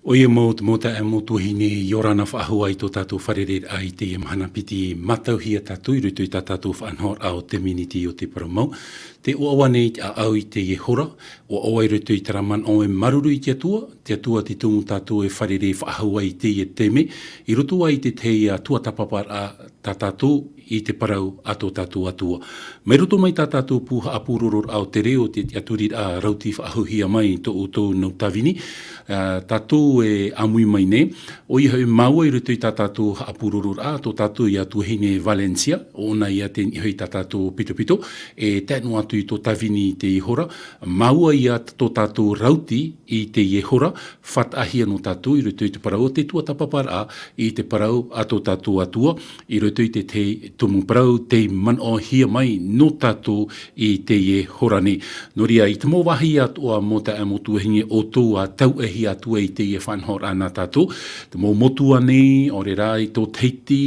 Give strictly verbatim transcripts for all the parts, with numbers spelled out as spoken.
ʻOia mau te mau taeaʻe mau tuahine, ʻia ora na faʻahou i tō tātou fārereiraʻa i teie mahana piti. Mātauhia tātou i roto i tā tātou faʻanahoraʻa o te miniti o te parau mau. Tē ʻoaʻoa nei te ʻāʻau i teie hora, ʻoaʻoa i roto i terā manaʻo e māuruuru i te Atua, te Atua te tumu tātou e fārerei faʻahou i teie taime, i roto i te tahi tuatāpaparaʻa tā tātou i te parau a tō tātou Atua. Mai roto mai tā tātou pū haʻapūrororaʻa o te reo, te tiʻaturiraʻa rauti faʻahouhia mai i tō ʻoutou nau tāvini, ā, tātou e ʻāmui mai nei, ʻoia hoʻi māua i roto i tā tātou haʻapūrororaʻa, tō tātou ia tuahine Valencia, ʻōna ia te niʻa hoʻi tā tātou pitopito, e tae noa atu i tō tāvini i teie hora, māua ia tō tātou rauti i teie hora, faʻataʻahia nō tātou i roto i te parau o te tuatāpaparaʻa, i te parau a tō tātou Atua, i roto i te tahi tumu parau tei manaʻohia mai nō tātou i teie hora nei. Nō reira, i te mau vāhi atoʻa mau taeaʻe mau tuahine ʻoutou ʻa tauʻahia atu ai i teie faʻanahoraʻa nā tātou, te mau motu ānei, ʻaore rā i tō Tahiti,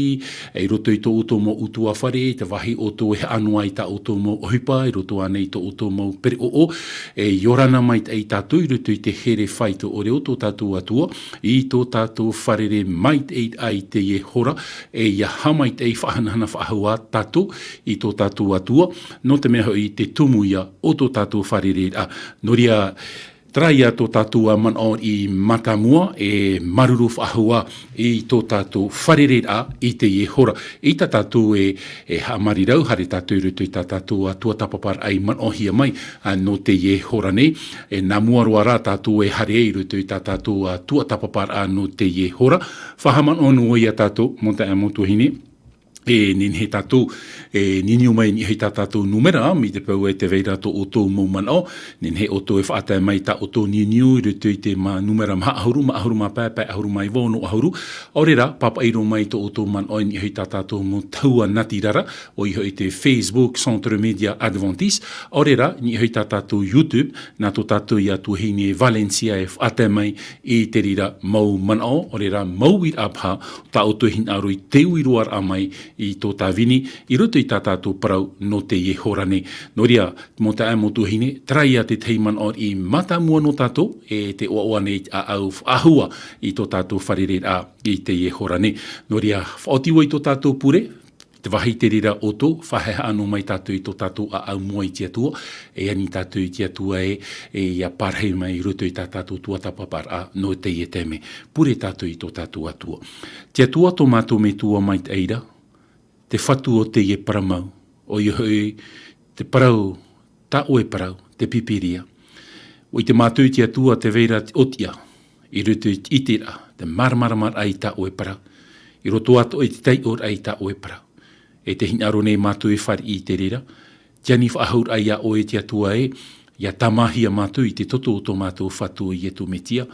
i roto i tō ʻoutou mau ʻutuāfare, te vāhi ʻoutou e haʻa noa i tā ʻoutou mau ʻohipa, i roto ānei i tō ʻoutou mau pereʻoʻo, e ʻia ora na maitaʻi tātou i roto i te here faito ʻore o tō tātou Atua, i tō tātou fārerei maitaʻi i teie hora, e ʻia haʻamaitaʻi faʻahanahana faʻahou ā tātou i tō tātou Atua, nō te mea hoʻi te tumu ia o tō tātou fārereiraʻa. Nō reira, terā ia tō tātou ā manaʻo i mātāmua, e māuruuru faʻahou ā i tō tātou fārereiraʻa i teie hora. I tā tātou e, e haʻamāuruuru, haere tātou i roto i tā tātou ā tuatāpaparaʻa i manaʻohia mai, ā, nō teie hora nei. E nā mua roa rā tātou e haere ai i roto i tā tātou ā tuatāpaparaʻa nō teie hora. Faʻahaʻamanaʻo noa ia tātou, mau taeaʻe mau tuahine, e nehenehe tātou e niuniu mai i niʻa hoʻi tā tātou nūmera, mai te peu e tē vai ra tō ʻoutou mau manaʻo, nehenehe ʻoutou e faʻatae mai tā ʻoutou niuniu i roto i te ma-, nūmera maha ʻahuru, maha ʻahuru mā pae, pae ʻahuru mā iva, ono ʻahuru, ʻaore rā, pāpaʻi roa mai tō ʻoutou manaʻo i niʻa hoʻi tā tātou mau tahua natirara, ʻoia hoʻi te Facebook Centre Média Adventiste, ʻaore rā, i niʻa hoʻi tā tātou YouTube, nā tō tātou ia tuahine Valencia e faʻatae mai i te reira mau manaʻo, ʻaore rā, mau uiraʻa paha, tā ʻoutou e hinaʻaro i te uiuiraʻa mai i tō tāvini, i roto i tā tātou parau nō teie hora nei. Nō reira, mau taeaʻe mau tuahine, terā ia te tahi manaʻo i mātāmua nō tātou, e tē ʻoaʻoa nei te ʻāʻau faʻahou ā i tō tātou fārereiraʻa i teie hora nei. Nō reira, faʻaoti vau i tō tātou pure, te vāhi te reira ʻoutou, faʻahaʻehaʻa noa mai tātou i tō tātou ʻāʻau mua i te Atua, e ani tātou i te Atua ē, e ʻia parahi mai i roto i tā tātou tuatāpaparaʻa nō teie taime. Pure tātou i tō tātou Atua. Te Atua tō mātou Metua maitaʻi ra, te Fatu o teie parau mau, ʻoia hoʻi te parau, tā ʻoe parau, te Pīpīria. ʻUa ʻite mātou i te Atua tē vai ra te ʻōtiʻa, i roto i te ʻiteraʻa, te māramaramaraʻa i tā ʻoe parau, i roto atoʻa i te taiʻoraʻa i tā ʻoe parau. E tē hinaʻaro nei mātou e fāriʻi i te reira, te ani faʻahouraʻa ia ʻoe te Atua ē, ʻia tāmāhia mātou i te toto o tō mātou Fatu ʻo Ietu Metia,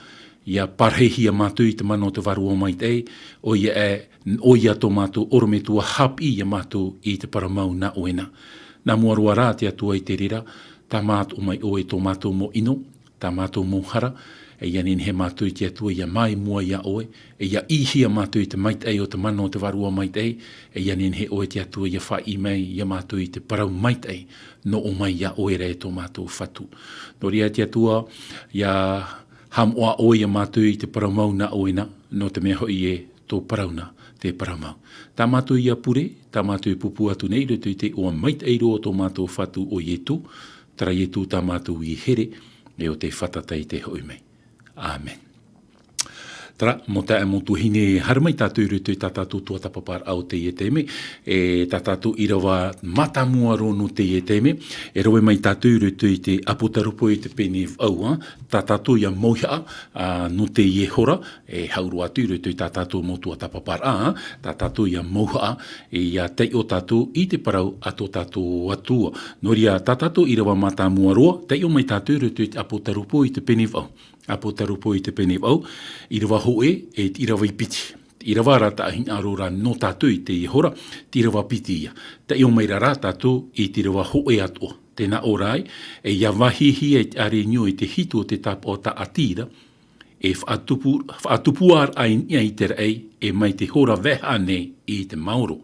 ʻia parahihia mātou i te mana o te Vārua Maitaʻi, ʻoia ē, ʻoia tō mātou ʻorometua haʻapiʻi ia mātou i te parau mau nā ʻoe na. Nā mua roa rā te Atua i te reira, tāmā atoʻa mai ʻoe tō mātou mau ʻino, tā mātou mau hara, e ʻia nehenehe mātou i te Atua ʻia maʻi mua ia ʻoe, e ʻia ʻīhia mātou i te maitaʻi o te mana o te Vārua Maitaʻi, e ʻia nehenehe ʻoe te Atua ʻia faʻaʻī mai ia mātou i te parau maitaʻi, nō ʻō mai ia ʻoe ra e tō mātou Fatu. Nō reira te Atua, ʻia haʻamoʻa ʻoe ia mātou i te parau mau nā ʻoe na, nō te mea hoʻi ē, tō parau na, te parau mau. Tā mātou ia pure, tā mātou e pūpū atu nei i roto i te iʻoa maitaʻi roa o tō mātou Fatu ʻo Ietu, terā Ietu tā mātou i here, e ʻo tei fātata i te hoʻi mai. ʻĀmene. Terā, mau taeaʻe mau tuahine, haere mai tātou i roto i tā tātou tuatāpaparaʻa o teie taime, e tā tātou ʻīrava mātāmua roa nō teie taime, e rave mai tātou i roto i te ʻApotarupo i te pene vaʻu, ā, tā tātou ʻia mauhaʻa, ā, nō teie hora, e hau roa atu i roto i tā tātou mau tuatāpaparaʻa, ā, tā tātou ʻia mauhaʻa, e ʻia taiʻo tātou i te parau a tō tātou Atua. Nō reira, tā tātou ʻīrava mātāmua roa, taiʻo mai tātou i roto i te ʻApotarupo i te pene vaʻu. ʻApotarupo i te pene vaʻu, ʻīrava hōʻē, e te ʻīrava i piti. Te ʻīrava ra tā hinaʻaro ra nō tātou i teie hora, te ʻīrava piti ia. Taiʻo mai ra rā tātou i te ʻīrava hōʻē atoʻa. Tē nā ʻō ra ai, e ʻia vāhihia i te ʻāreʻi niu i te hitu o te tāpaʻo tāʻati ra, e faʻatupu, faʻatupuaraʻa i niʻa i te raʻi, e mai te hora vaehaʻa nei i te maoro.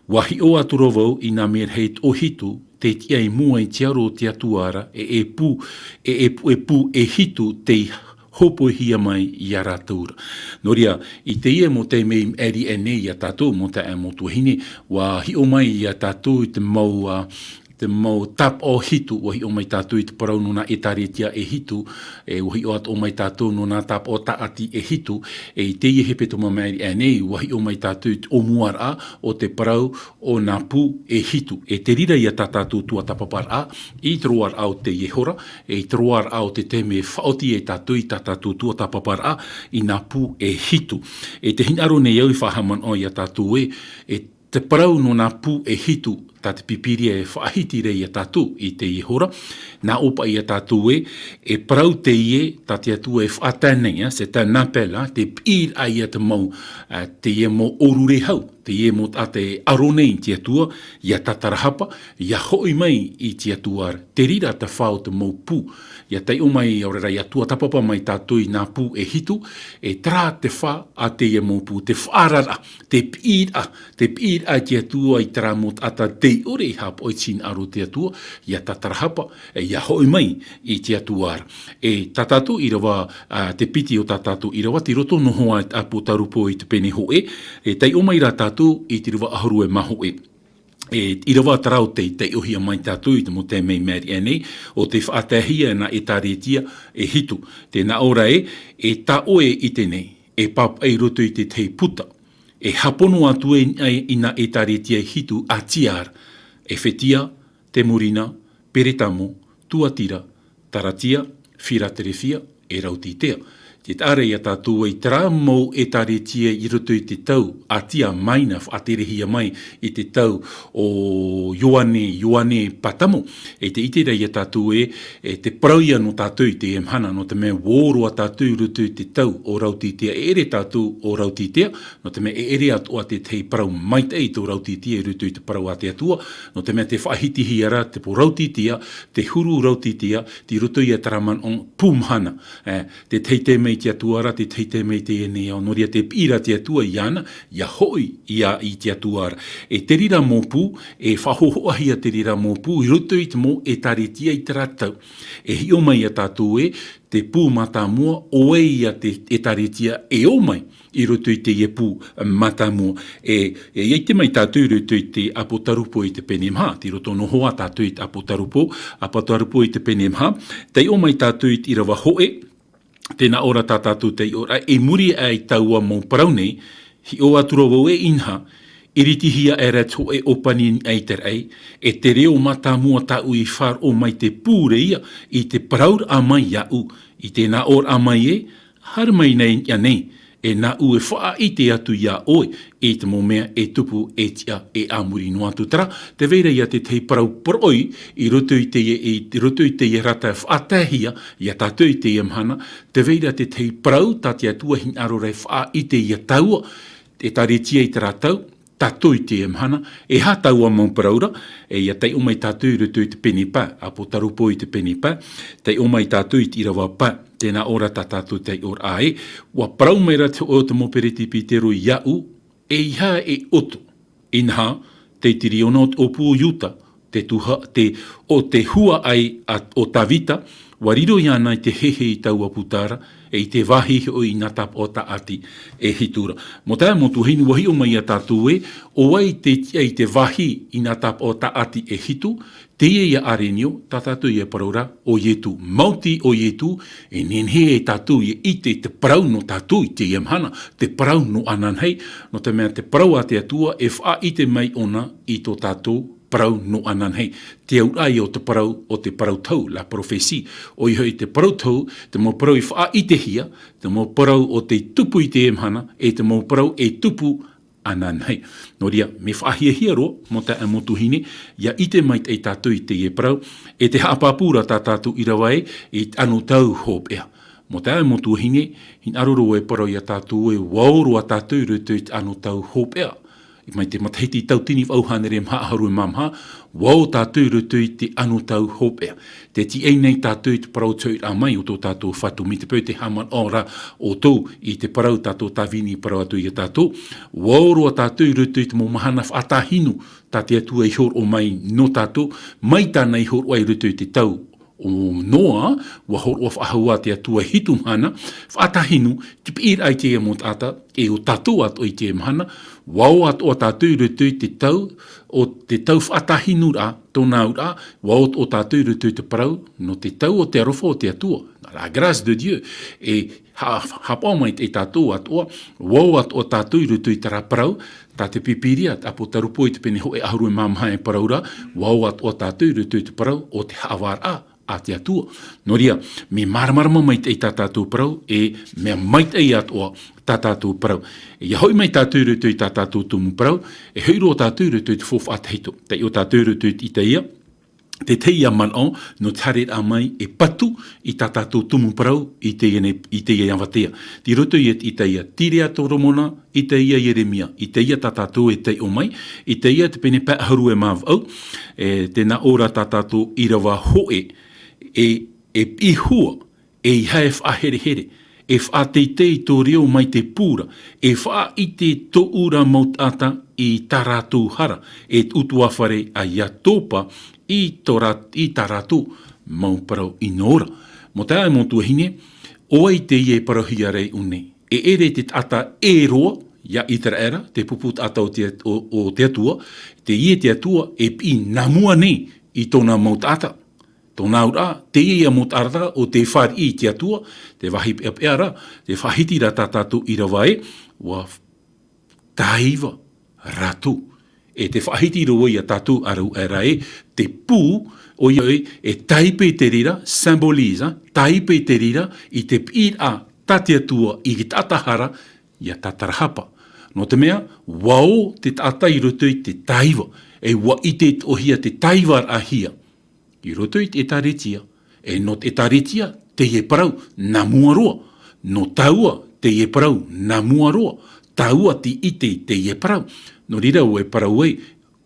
ʻUa hiʻo atu ra vau, ʻia mea rahi toʻohitu, tei tiʻa i mua i te aro o te Atua ra, e, e pū, e, e pū, e pū, e hitu, tei hōpoihia mai i a rātou ra. Nō reira, i teie mau taime i maʻiri aʻe nei i a tātou, mau taeaʻe, mau tuahine, ʻua hiʻo mai i a tātou i te mau, ā, te mau tāpaʻo hitu, ʻua hiʻo mai tātou i te parau nō nā ʻētāretia e hitu, e ʻua hiʻo atoʻa mai tātou nō nā tāpaʻo tāʻati e hitu, e i teie hepetoma maʻiri aʻe nei, ʻua hiʻo mai tātou i te ʻōmuaraʻa o te parau o nā pū e hitu. E te reira ia tā tātou tuatāpaparaʻa, i te roaraʻa o teie hora, e i te roaraʻa o te taime e faʻaoti ai tātou i tā tātou tuatāpaparaʻa, i nā pū e hitu. E te hinaʻaro nei au i faʻahaʻamanaʻo i a tātou ē, e te parau nō nā pū e hitu, tā te Pīpīria e faʻahiti ra i a tātou i teie hora, nā ʻō paʻi i a tātou ē, e parau teie, tā te Atua e faʻatae nei, ā, c'est un appel, ā, te piʻiraʻa i te mau, ā, teie mau ʻōrure hau, teie mau taʻata e aro nei i te Atua, ʻia tātarahapa, ʻia hoʻi mai i te Atua ra. Te reira te fā o te mau pū, ʻia taiʻo mai, ʻaore rā, ʻia tuatāpapa mai tātou i nā pū e hitu, e terā te fā a teie mau pū, te faʻaararaʻa, te piʻiraʻa, te piʻiraʻa i te Atua i terā mau taʻata tei ʻore i haʻapaʻo i te hinaʻaro o te Atua, ʻia tātarahapa, e ʻia hoʻi mai i te Atua ra. E tā tātou ʻīrava, ā, te piti o tā tātou ʻīrava, tei roto noa ā i te ʻĀpōtarupo i te pene hōʻē, e taiʻo mai rā tātou i te ʻīrava ʻahuru e mā hōʻē. E ʻīrava terā ʻo tei taiʻohia mai tātou i te mau taime i maʻiri aʻe nei, ʻo tei faʻataehia nā ʻētāretia e hitu. Tē nā ʻō ra ē, e tā ʻoe e ʻite nei, e pāpaʻi i roto i te tahi puta, e hāpono atu ai i nā ʻētāretia e hitu ātea ra, Efetia, Temurina, Peretamo, Tuatira, Taratia, Firaterefia, e Raotitea. Tē taʻa ra ia tātou ē, terā mau ʻētāretia i roto i te tau ātea mai na faʻaterehia mai i te tau o Ioane, Ioane Patamo. E tē ʻite ra ia tātou ē, e te parau ia nō tātou i teie mahana, nō te mea ʻua ō roa tātou i roto i te tau o Raotitea, e ʻere tātou o Raotitea, nō te mea e ʻere atoʻa te tahi parau maitaʻi i tō Raotitea i roto i te parau a te Atua, nō te mea tē faʻahitihia ra te pō Raotitea, te huru Raotitea, tei roto ia terā manaʻo pū mahana. E, te tahi taime i te Atua ra, te tahi taime i teie nei ao, nō reira tē piʻi ra te Atua iāna, ʻia hoʻi ia i te Atua ra. E te reira mau pū, e faʻahōhoʻahia te reira mau pū, i roto i te mau ʻētāretia i terā tau. E hiʻo mai ia tātou ē, te pū mātāmua, ʻo vai ia te ʻētāretia e ō mai i roto i teie pū mātāmua. E, e ʻite mai tātou i roto i te ʻĀpōtarupo i te pene maha, tei roto noa ā tātou i te ʻĀpōtarupo, ʻĀpōtarupo i te pene maha, taiʻo mai tātou i te ʻīrava hōʻē, tē nā ʻō ra tā tātou taiʻoraʻa, i muri aʻe i taua mau parau nei, hiʻo atu ra vau ē inaha, ʻiritihia aʻera te hōʻē ʻōpani i niʻa i te raʻi, e te reo mātāmua tāʻu i faʻaroʻo mai te pū ra ia, i te parauraʻa mai iāʻu, i te nā ʻōraʻa mai ē, haere mai nei i niʻa nei, e nāʻu e faʻaʻite atu iā ʻoe, i te mau mea e tupu, e tiʻa, e a muri noa atu. Terā, tē vai ra ia te tahi parau poroʻi, i roto i teie, i roto i teie rata e faʻataehia ia tātou i teie mahana, tē vai ra te tahi parau tā te Atua e hinaʻaro ra e faʻaʻite ia tāua, ʻētāretia i terā tau, tātou i teie mahana, e aha taua mau parau ra, e ʻia taiʻo mai tātou i roto i te pene pae, ʻĀpōtarupo i te pene pae, taiʻo mai tātou i te ʻīrava pae, tē nā ʻō ra tā tātou taiʻoraʻa ē, ʻua parau mai ra te hōʻē o te mau peretipitero iāʻu, ʻeiaha e ʻoto. Inaha, tei te riro na o te ʻōpū o Iuta, te tuha, te, ʻo te huaʻai a, o Tavita, ʻua riro iāna i te hehe i taua puta ra, e i te vāhi hoʻi i nā tāpaʻo tāʻati e hitu ra. Mau taeaʻe, mau tuahine, ʻua hiʻo mai ia tātou ē, ʻo vai tei tiʻa i te vāhi i nā tāpaʻo tāʻati e hitu, teie ia ʻĀrenio, tā tātou ia parau ra, ʻo Ietu. Maoti ʻo Ietu, e nehenehe e tātou ʻia ʻite te parau nō tātou i teie mahana, te parau nō ananahi, nō te mea te parau a te Atua e faʻaʻite mai ʻōna i tō tātou parau nō ananahi. Te auraʻa ia o te parau, o te parau tau, la prophétie. ʻOia hoʻi te parau tau, te mau parau i faʻaʻitehia, te mau parau ʻo tei tupu i teie mahana, e te mau parau e tupu ananahi. Nō reira, mea faʻahiahia roa, mau taeaʻe, mau tuahine, ʻia ʻite maitaʻi tātou i teie parau, e tē haʻapāpū ra tā tātou ʻīrava ē, i te anotau hopeʻa. Mau taeaʻe, mau tuahine, hinaʻaro roa e parau ia tātou ē, ʻua ō roa tātou i roto i te anotau hopeʻa. Mai te matahiti tauatini vaʻu hānere maha ʻahuru e mā maha, ʻua ō tātou i roto i te anotau hopeʻa. Tē tiaʻi nei tātou i te parau tauiraʻa mai o tō tātou Fatu, mai te peu tē haʻamanaʻo ra ʻoutou i te parau tā tō Tāvini i parau atu ia tātou. ʻUa ō roa tātou i roto i te mau mahana faʻatāhinu tā te Atua i hōroʻa mai nō tātou, mai tāna i hōroʻa i roto i te tau o Noa, ua hōroʻa faʻahou ā te Atua e hitu mahana, faʻatāhinu, te piʻiraʻa i teie mau taʻata, e ʻo tātou atoʻa i teie mahana, ua ō atoʻa tātou i roto i te tau, o te tau faʻatāhinuraʻa, tōna auraʻa, ua ō atoʻa tātou i roto i te parau, nō te tau o te aroha o te Atua, la grâce de Dieu, e ha-, haʻapaʻo mai te tātou atoʻa, ua ō atoʻa tātou i roto i terā parau, tā te Pīpīria, te ʻĀpōtarupo i te pene hōʻē ʻahuru e mā maha e parau ra, ua ō atoʻa tātou i roto i te parau, o te haʻavāraʻa a te Atua. Nō reira, mea māramarama maitaʻi tā tātou parau, e mea maitaʻi atoʻa tā tātou parau. E ʻia hoʻi mai tātou i roto i tā tātou tumu parau, e hoʻi roa tātou i roto i te faufaʻa tahito. Taiʻo tātou i roto i te Itaia, te tahi ia manaʻo, nō te haereraʻa mai e patu i tā tātou tumu parau i teie nei, i teie avatea. Tei roto ia te Itaia, Tireatoromona, Itaia, Ieremia, Itaia tā tātou e taiʻo mai, Itaia te pene pae ʻahuru e mā vaʻu, e, tē nā ʻō ra tā tātou ʻīrava hōʻē, e, e piʻi hua, ʻeiaha e faʻaherehere, e faʻateitei tō reo mai te pū ra, e faʻaʻite tōʻu ra mau taʻata i tā rātou hara, e te ʻutuāfare a Iatopa i tō rā-, i tā rātou mau parau ʻino ra. Mau taeaʻe, mau tuahine, ʻo vai teie e parauhia ra i ʻō nei? E ʻere te taʻata ʻē roa ia Iteraera, te pupu taʻata o te, o, o te Atua, teie te Atua e piʻi nā mua nei i tōna mau taʻata. Tōna auraʻa, teie ia mau taʻata ʻo tē fāriʻi i te Atua, te vāhi peʻapeʻa ra, tē faʻahiti ra tā tātou ʻīrava ē, ua taiva rātou. E tē faʻahiti roa ia tātou ʻāraʻuaʻe ra ē, te pū, ʻoia hoʻi, e tāipe te reira, symbolise, tāipe te reira, i te piʻiraʻa tā te Atua i te taʻata hara, ia tātarahapa. Nō te mea, ua ō te taʻata i roto i te taiva, e ua ʻite atoʻahia te taivaraʻahia. I roto i te ʻĒtārētia, e nō te ʻĒtārētia, teie parau, nā mua roa. Nō tāua, teie parau, nā mua roa. Tāua tei ʻite i teie parau. Nō reira, ʻoe parau ē,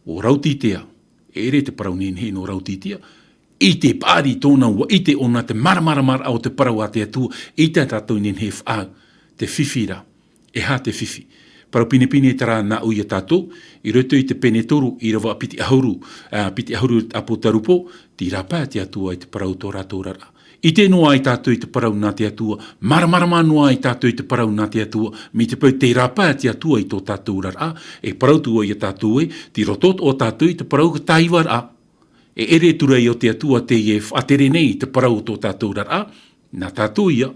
ʻo Raotitea. E ʻere te parau nehenehe nō Raotitea. I te paʻari tōna ua ʻite ʻōna te māramaramaraʻa o te parau a te Atua, ʻeita tātou nehenehe e faʻaau, te fifi ra. E aha te fifi? Parau pinepine terā nāʻu ia tātou, i roto i te pene toru, ʻīrava piti ʻahuru, ā, piti ʻahuru ʻĀpōtarupo, tei rāpae te Atua i te parau tō rātou oraraʻa. ʻIte noa ai tātou i te parau nā te Atua, māramarama noa ai tātou i te parau nā te Atua, mai te peu tei rāpae te Atua i tō tātou oraraʻa, e parau atu ia tātou ē, tei roto atoʻa tātou i te parau taivaraʻa. E ʻere atu ra ia o te Atua teie e faʻatere nei i te parau o tō tātou oraraʻa, nā tātou ia,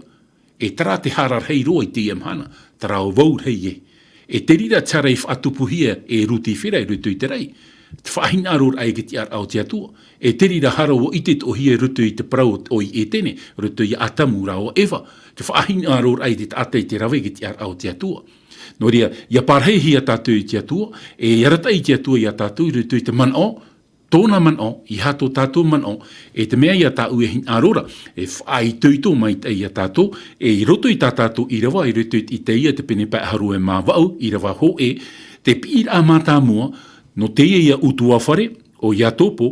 e terā te hara rahi roa i teie mahana, terā ʻo vau rahi ē. E te reira te hara i faʻatupuhia e Rutifera i roto i te raʻi, te faʻahinaʻaroraʻa i te tiʻaraʻa o te Atua. E te reira hara ua ʻite atoʻahia i roto i te parau o, ʻo Ētene, i roto ia Atamu rāua Eva, te faʻahinaʻaroraʻa i te taʻata i te rave i te tiʻaraʻa o te Atua. Nō reira, ʻia parahihia tātou i te Atua, e arataʻi te Atua ia tātou i roto i te manaʻo, tōna manaʻo, ʻeiaha tō tātou manaʻo, e te mea ia tāʻu e hinaʻaro ra, e faʻaitoito maitaʻi ia tātou, e i roto i tā tātou ʻīrava, i roto i te Itaia te pene pae ʻahuru e mā vaʻu, ʻīrava hōʻē, te piʻiraʻa mātāmua, nō teie ia ʻutuāfare, ʻo Iatopa,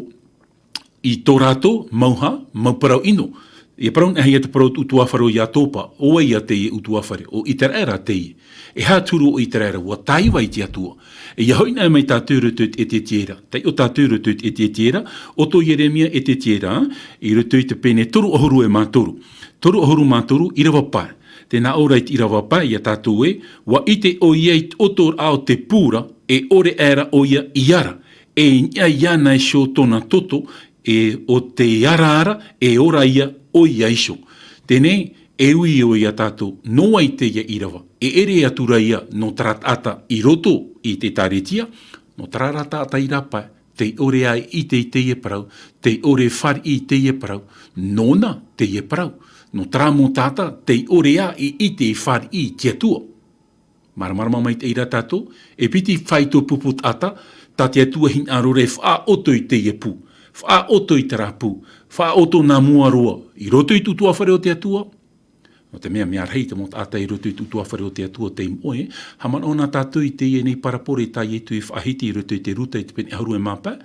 i tō rātou mau hā, mau parau ʻino. E parau nei ia te parau ʻutuāfare o Iatopa, ʻo vai ia teie ʻutuāfare, ʻo Iteraera teie. E aha te huru o Iteraera, ua taiva i te Atua. E ʻia hoʻi noa mai tātou i roto i te ʻĒtētiera. Taiʻo tātou i roto i te ʻĒtētiera, ʻo tō Ieremia ʻĒtētiera, i roto i te pene toru ʻahuru e mā toru. Toru ʻahuru mā toru, ʻīrava pae. Tē nā ʻō ra i te ʻīrava pae ia tātou ē, ua ʻite ʻoia i te ʻotoraʻa o te pū ra, e ʻore aʻera ʻoia i ara. E niʻa iāna iho tōna toto, e ʻo te araara, e ora ia ʻoia iho. Teie, e ui ʻoia ia tātou, nō vai teie ʻīrava. E ʻere atu ra ia nō terā taʻata i roto i te ʻĒtārētia, nō terā rā taʻata i rāpae, tei ʻore ā i ʻite i teie parau, tei ʻore fāriʻi i teie parau, nōna teie parau. Nō terā mau taʻata, tei ʻore ā i ʻite i fāriʻi i te Atua. Māramarama maitaʻi rā tātou, e piti faito pupu taʻata, tā te Atua hinaʻaro ra e faʻaʻoto i teie pū, faʻaʻoto i terā pū, faʻaʻoto nā mua roa, i roto i te ʻutuāfare o te Atua. Nō te mea, mea rahi te mau taʻata i roto i te ʻutuāfare o te Atua tei moʻe, haʻamanaʻo na tātou i teie nei parabole tā Ietu i faʻahiti i roto i te Ruta i te pene ʻahuru e mā pae,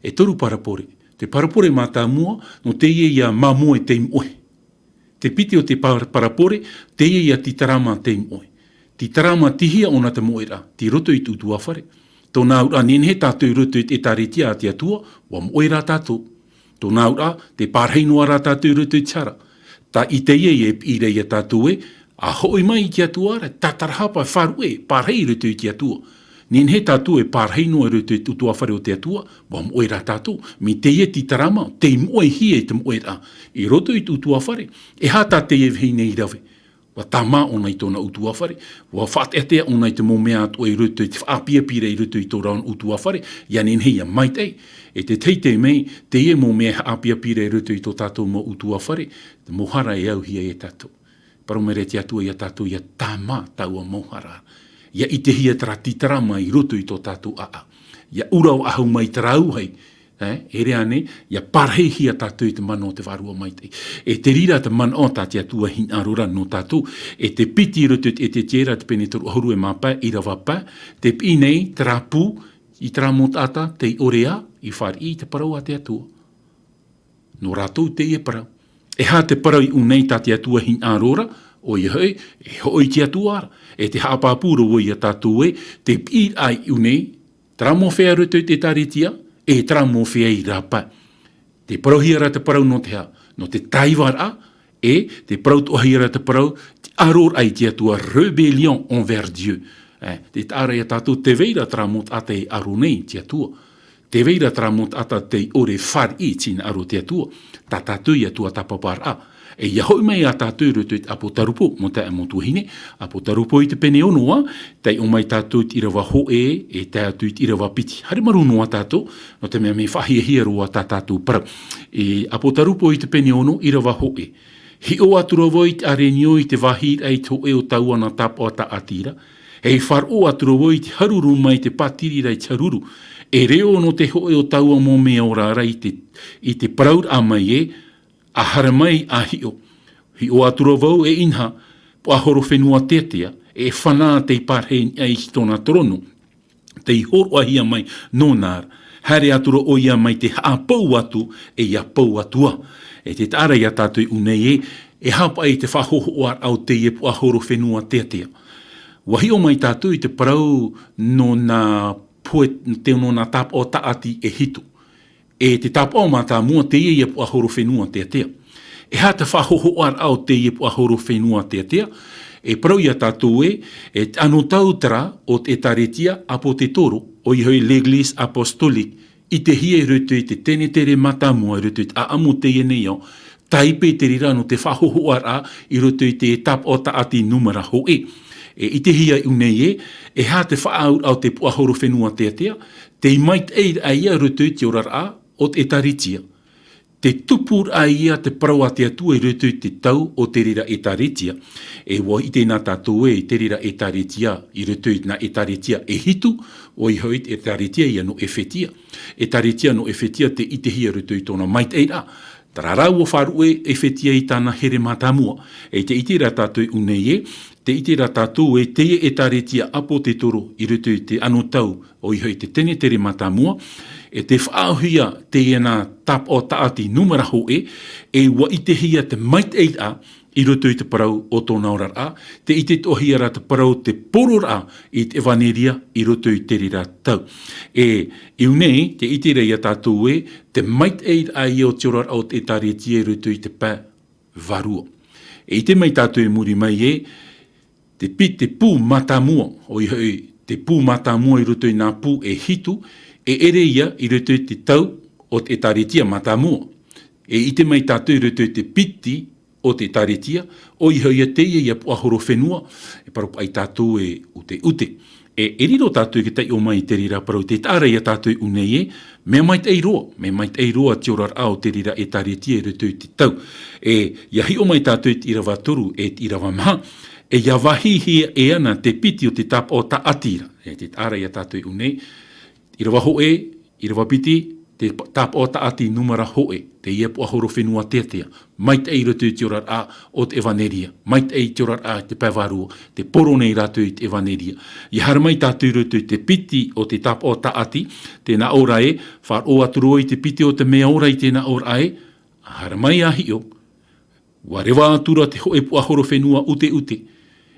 e toru parabole. Te parabole mātāmua, nō teie ia māmoe tei moʻe. Te piti o te pa-, parabole, teie ia Titarama tei moʻe. Titarama, tei hea ʻōna te moʻeraʻa, tei roto i te ʻutuāfare. Tōna auraʻa, nehenehe tātou i roto i te ʻĒtārētia a te Atua, ua moʻe rā tātou. Tōna auraʻa, tē pārahi noa ra tātou i roto i te hara. Tā ʻite ia e piʻi ra ia tātou ē, ʻa hoʻi mai i te Atua ra, tātarahapa, faʻaruʻe, pārahi i roto i te Atua. Nehenehe tātou e pārahi noa i roto i te ʻutuāfare o te Atua, ʻua moʻe rā tātou. Mai teie tītarama, tei moʻehia i te moʻeraʻa. I roto i te ʻutuāfare, e aha tā teie vahine i rave? ʻUa tāmā ʻōna i tōna ʻutuāfare, ʻua faʻateatea ʻōna i te mau mea atoʻa i roto i te faʻaʻapiʻapi ra i roto i tō rāua ʻutuāfare, ʻia nehenehe ʻia maitaʻi. E te tahi taime, teie mau mea e faʻaʻapiʻapi ra i roto i tō tātou mau ʻutuāfare, te mau hara e auhia e tātou. Parau mai ra te Atua ia tātou ʻia tāmā taua mau hara. ʻIa ʻitehia terā tītarama i roto i tō tātou ʻāʻau. ʻIa ʻura faʻahou mai terā auahi, ē, e rave ānei, ʻia pārahihia tātou i te mana o te Vārua Maitaʻi. E te reira te manaʻo tā te Atua e hinaʻaro ra nō tātou, e te piti i roto i te Ezekiela te pene toru ʻahuru e mā pae, ʻīrava pae, tē piʻi nei terā pū, i terā mau taʻata, tei ʻore ā, i fāriʻi i te parau a te Atua. Nō rātou teie parau. E aha te parau i ʻō nei tā te Atua e hinaʻaro ra, ʻoia hoʻi, e hoʻi te Atua ra, e te haʻapāpū ra vau ia tātou ē, te piʻiraʻa i ʻō nei, terā mau feiā i roto i te ʻĒtārētia, e terā mau feiā i rāpae. Tē parauhia ra te parau nō te aha, nō te tāivaraʻa, e tē parau atoʻahia ra te parau, te ʻaroraʻa i te Atua, rébellion envers Dieu. Ē, tē taʻa ra ia tātou tē vai ra terā mau taʻata e ʻaro nei i te Atua. Tē vai ra terā mau taʻata tei ʻore e fāriʻi i te hinaʻaro o te Atua. Tā tātou ia tuatāpaparaʻa. E ʻia hoʻi mai ā tātou i roto i te ʻApotarupo, mau taeaʻe mau tuahine, ʻApotarupo i te pene ono ā, taiʻo mai tātou i te ʻīrava hōʻē, e tae atu i te ʻīrava piti. Haere marū noa tātou, nō te mea mea faʻahiahia roa tā tātou parau. E ʻApotarupo i te pene ono, ʻīrava hōʻē. Hiʻo atu ra vau i te ʻarenio i te vāhi ra i te hōʻē o taua nā tāpaʻo tāʻati ra. E faʻaroʻo atu ra vau i te haruru mai te pātiri ra i te haruru. E reo nō te hōʻē o taua mau mea ora ra i te, i te parauraʻa mai ē, ʻa haere mai ʻa hiʻo. Hiʻo atu ra vau e inaha, puaʻahorofenua teatea, e fana tei pārahi i niʻa i tōna torono. Tei hōroʻahia mai nōna ra. Haere atu ra ʻoia mai te haʻapau atu, e ʻia pau atu ā. E tē taʻa ra ia tātou i ʻō nei ē, e haʻapaʻo i te faʻahohoʻaraʻa o teie puaʻahorofenua teatea. ʻUa hiʻo mai tātou i te parau nō nā poe-, te nō nā tāpaʻo tāʻati e hitu. E te tāpaʻo mātāmua teie ia puaʻahorofenua teatea. E aha te faʻahohoʻaraʻa o teie puaʻahorofenua teatea? E parau ia tātou ē, e te anotau terā o te ʻĒtārētia ʻApotetoro, ʻoia hoʻi l'Église apostolique, ʻitehia i roto i te tenetere mātāmua i roto i te ʻāʻamu o teie nei ao, tāipe i te reira nō te faʻahohoʻaraʻa i roto i te tāpaʻo tāʻati nūmera hōʻē. E ʻitehia i ʻō nei ē, e aha te faʻaauraʻa o te puaʻahorofenua teatea, tei maitaʻi ra ia i roto i te oraraʻa o te ʻĒtārētia. Tē tupu ra ia te parau a te Atua i roto i te tau o te reira ʻĒtārētia. E ʻua ʻite na tātou ē, i te reira ʻĒtārētia, i roto i nā ʻĒtārētia e hitu, ʻoia hoʻi te ʻĒtārētia ia nō ʻEfetia. ʻĒtārētia nō ʻEfetia tē ʻitehia i roto i tōna maitaʻiraʻa. Terā rā ʻua faʻaruʻe ʻEfetia i tāna here mātāmua. E tē ʻite ra tātou i ʻō nei ē, tē ʻite ra tātou ē, teie ʻĒtārētia ʻApotetoro i roto i te anotau, ʻoia hoʻi te tenetere mātāmua, e tē faʻaauhia teie nā tāpaʻo tāʻati nūmera hōʻē, e ʻua ʻitehia te maitaʻiraʻa i roto i te parau o tōna oraraʻa, tē ʻite atoʻahia ra te parau te pororaʻa i te ʻevaneria i roto i te reira tau. E i ʻō nei, tē ʻite ra ia tātou ē, te maitaʻiraʻa ia o te oraraʻa o te ʻĒtārētia i roto i te pae vārua. E ʻite mai tātou i muri mai ē, te pi-, te pū mātāmua, ʻoia hoʻi te pū mātāmua i roto i nā pū e hitu, e ʻere ia i roto i te tau o te ʻĒtārētia mātāmua. E ʻite mai tātou i roto i te piti o te ʻĒtārētia, ʻoia hoʻi ia teie ia puaʻahorofenua, e parau paʻi tātou e ʻuteʻute. E, e riro tātou i te taiʻo mai i te reira parau, tē taʻa ra ia tātou i ʻō nei ē, mea maitaʻi roa, mea maitaʻi roa te oraraʻa o te reira ʻĒtārētia i roto i te tau. E, ʻia hiʻo mai tātou i te ʻīrava toru, e te ʻīrava maha, e ʻia vāhihia e ana te piti o te tāpaʻo tāʻati ra. E tē taʻa ra ia tātou i ʻō nei, ʻīrava hōʻē, ʻīrava piti, te pa-, tāpaʻo tāʻati nūmera hōʻē, teie puaʻahorofenua teatea, maitaʻi i roto i te oraraʻa o te ʻevaneria, maitaʻi i te oraraʻa i te pae vārua, tē poro nei rātou i te ʻevaneria. ʻIa haere mai tātou i roto i te piti o te tāpaʻo tāʻati, tē nā ʻō ra ē, faʻaroʻo atu ra i te piti o te mea ora i tē nā ʻō ra ē, ʻa haere mai ʻa hiʻo, ʻua reva atu ra te hōʻē puaʻahorofenua ʻuteʻute,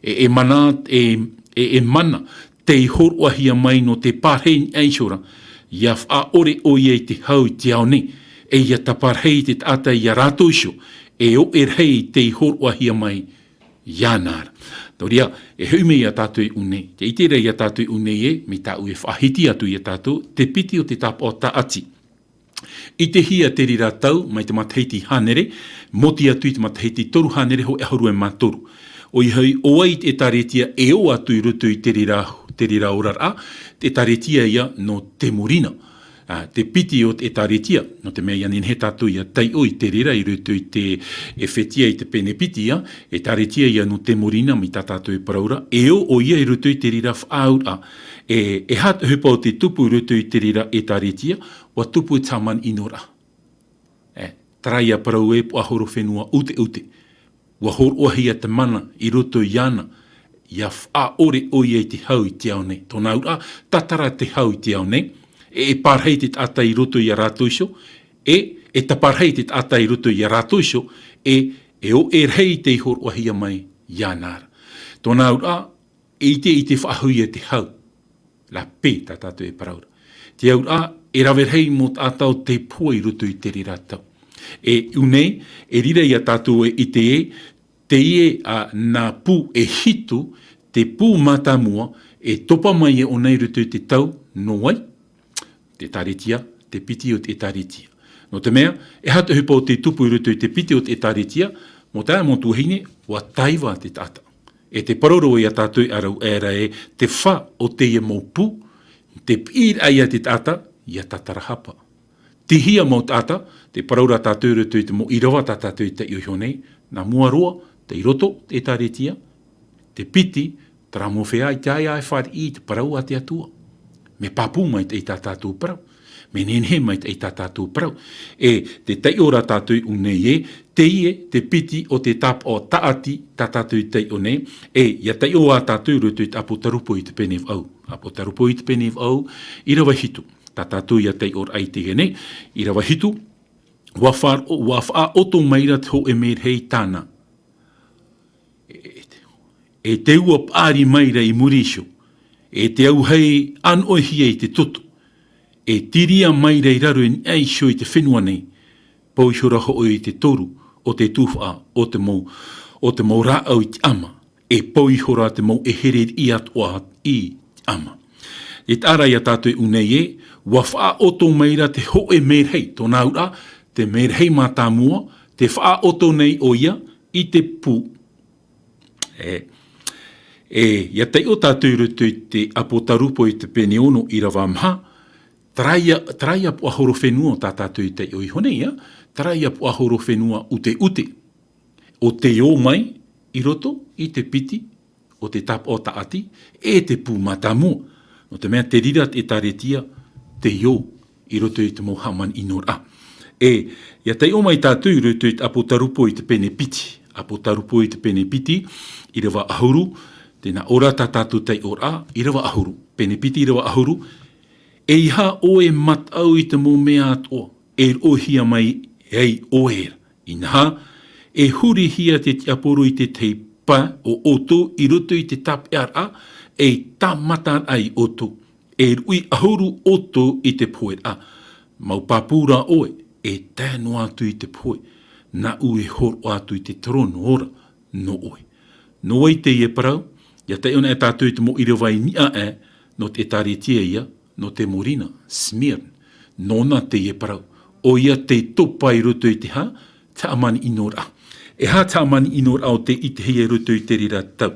e, e mana, e, e, e mana, tei hōroʻahia mai nō te pārahi i niʻa iho ra, ʻia faʻaʻore ʻoia i te hau i te ao nei, e ia taparahi te taʻata ia rātou iho, e ʻoʻe rahi tei hōroʻahia mai iāna ra. Nō reira, e hoʻi mai ia tātou i ʻō nei. Tē ʻite ra ia tātou i ʻō nei ē, mai tāʻu e faʻahiti atu ia tātou, te piti o te tāpaʻo tāʻati. ʻItehia te reira tau, mai te matahiti hānere, mōti atu i te matahiti toru hānere hōʻē ʻahuru e mā toru. ʻOia hoʻi, ʻo vai te ʻētāretia e ō atu i roto i te reira, te reira oraraʻa, te ʻētāretia ia nō Temurina. Ā, te piti o te ʻētāretia, nō te mea ʻia nehenehe tātou ʻia taiʻo i te reira i roto i te Efetia i te pene piti ia, ʻētāretia ia nō Temurina mai tā tātou e parau ra, e ō ʻoia i roto i te reira faʻaauraʻa, e, e aha te ʻohipa o te tupu i roto i te reira ʻētāretia, ʻua tupu i te hāmani ʻino ra. E, terā ia parau ē, puaʻahorofenua ʻuteʻute. ʻUa hōroʻahia te mana i roto iāna, ʻia faʻaʻore ʻoia i te hau i te ao nei. Tōna auraʻa, tātara te hau i te ao nei, e, e parahi te taʻata i roto ia rātou iho, e, e taparahi te taʻata i roto ia rātou iho, e, e ʻoʻe rahi tei hōroʻahia mai iāna ra. Tōna auraʻa, e ʻite, ʻite faʻahou ia te hau. La paix, tā tātou e parau ra. Te auraʻa, e rave rahi mau taʻata o tei pohe i roto i te reira tau. E ʻō nei, e riro ia tātou e ʻite ē, teie, ā, nā pū e hitu, te pū mātāmua, e topa mai e ʻōna i roto i te tau, nō vai? Te ʻētāretia, te piti o te ʻētāretia. Nō te mea, e aha te ʻohipa o te tupu i roto i te piti o te ʻētāretia, mau taeaʻe, mau tuahine, ʻua taiva te taʻata. E te parau ra ia tātou i ʻārauaʻe ra ē, te fā o teie mau pū, tē piʻi ra ia te taʻata, ʻia tātarahapa. Tei hea mau taʻata, te parau ra tātou i roto i te mau ʻīrava tā tātou i taiʻo iho nei, nā mua roa, tei roto te ʻētāretia, te piti, terā mau feiā ʻaita e fāriʻi i te parau a te Atua. Mea pāpū maitaʻi tā tātou parau. Mea nehenehe maitaʻi tā tātou parau. E tē taiʻo ra tātou i ʻō nei ē, teie te piti o te tāpaʻo tāʻati tā tātou i taiʻo nei, e ʻia taiʻo ā tātou i roto i te ʻApotarupo i te pene vaʻu. ʻApotarupo i te pene vaʻu, ʻīrava hitu. Tā tātou ʻia taiʻo ra i teie nei, ʻīrava hitu, ʻua fa-, ʻua faʻaʻoto mai ra te hōʻē merahi tāna. E, e te ua paʻari mai ra i muri iho, e te auahi ʻānoʻihia i te toto, e tīria mai ra i raro i niʻa iho i te fenua nei, pau ihora hoʻi i te toru o te tuhaʻa o te mau, o te mau rāʻau i te ʻama, e pau ihora te mau ʻehere riʻi atoʻa i te ʻama. E taʻa ra ia tātou i ʻō nei ē, ʻua faʻaʻoto mai ra te hōʻē merahi, tōna auraʻa, te merahi mātāmua, tē faʻaʻoto nei ʻoia i te pū. E, e, ʻia taiʻo tātou i roto i te ʻApotarupo i te pene ono ʻīrava maha, terā ia, terā ia puaʻahorofenua tā tātou i taiʻo iho nei, ā, terā ia puaʻahorofenua ʻuteʻute. ʻO tei ō mai i roto i te piti o te tāpaʻo tāʻati, e te pū mātāmua. Nō te mea tē reira te ʻētāretia, tei ō i roto i te mau hāmani ʻino ra. E, ʻia taiʻo mai tātou i roto i te ʻApotarupo i te pene piti. ʻApotarupo i te pene piti, ʻīrava ʻahuru, tē nā ʻō ra tā tātou taiʻoraʻa, ʻīrava ʻahuru. Pene piti ʻīrava ʻahuru, ʻEiaha ʻoe e mataʻu i te mau mea atoʻa, e roʻohia mai ai ʻoe ra. Inaha, e hurihia te tiaporo i te tahi pae o ʻoutou i roto i te tāpeʻaraʻa, ei tāmataraʻa ia ʻoutou, e ruʻi ʻahuru ʻoutou i te poheraʻa. Mau pāpū rā ʻoe, e tae noa atu i te pohe, nāʻu e hōroʻa atu i te terōno ora nō ʻoe. Nō vai teie parau? ʻIa taiʻo anaʻe tātou i te mau ʻīrava i niʻa aʻe, nō te ʻētāretia ïa, nō Temurina, Smyrne. Nōna teie parau. ʻOia tei topa i roto i te hā? Te hāmani ʻino ra. E aha te hāmani ʻino ra o tei ʻitehia i roto i te reira tau?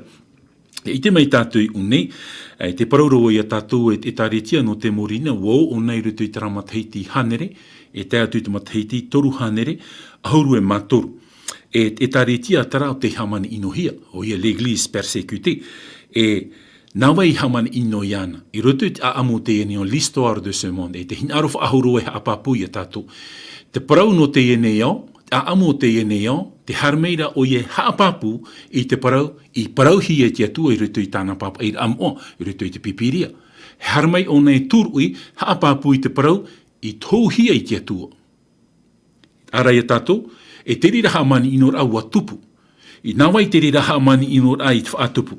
E ʻite mai tātou i ʻō nei, e, te parau ra ia tātou e te ʻētāretia nō Temurina, ʻua ō ʻōna i roto i terā matahiti hānere, e tae atu i te matahiti toru hānere, ʻahuru e mā toru. E te ʻētāretia terā o tei hāmani ʻinohia, ʻoia l'Église persécutée. E nā vai i hāmani ʻino iāna? I roto i te ʻāʻamu o teie nei, l'histoire de ce monde, e te hinaʻaro faʻahou roa e haʻapāpū ia tātou. Te parau nō teie nei ao, te ʻāʻamu o teie nei ao, tē haere mai ra ʻoia e haʻapāpū i te parau, i parauhia e te Atua i roto i tāna pāpaʻiraʻa moʻa, i roto i te Pīpīria. E haere mai ʻōna e tūruʻi, haʻapāpū i te parau, i tohuhia i te Atua. Terā ia tātou, e te reira hāmani ʻino ra ʻua tupu. I nā vai te reira hāmani ʻino ra i te faʻatupu?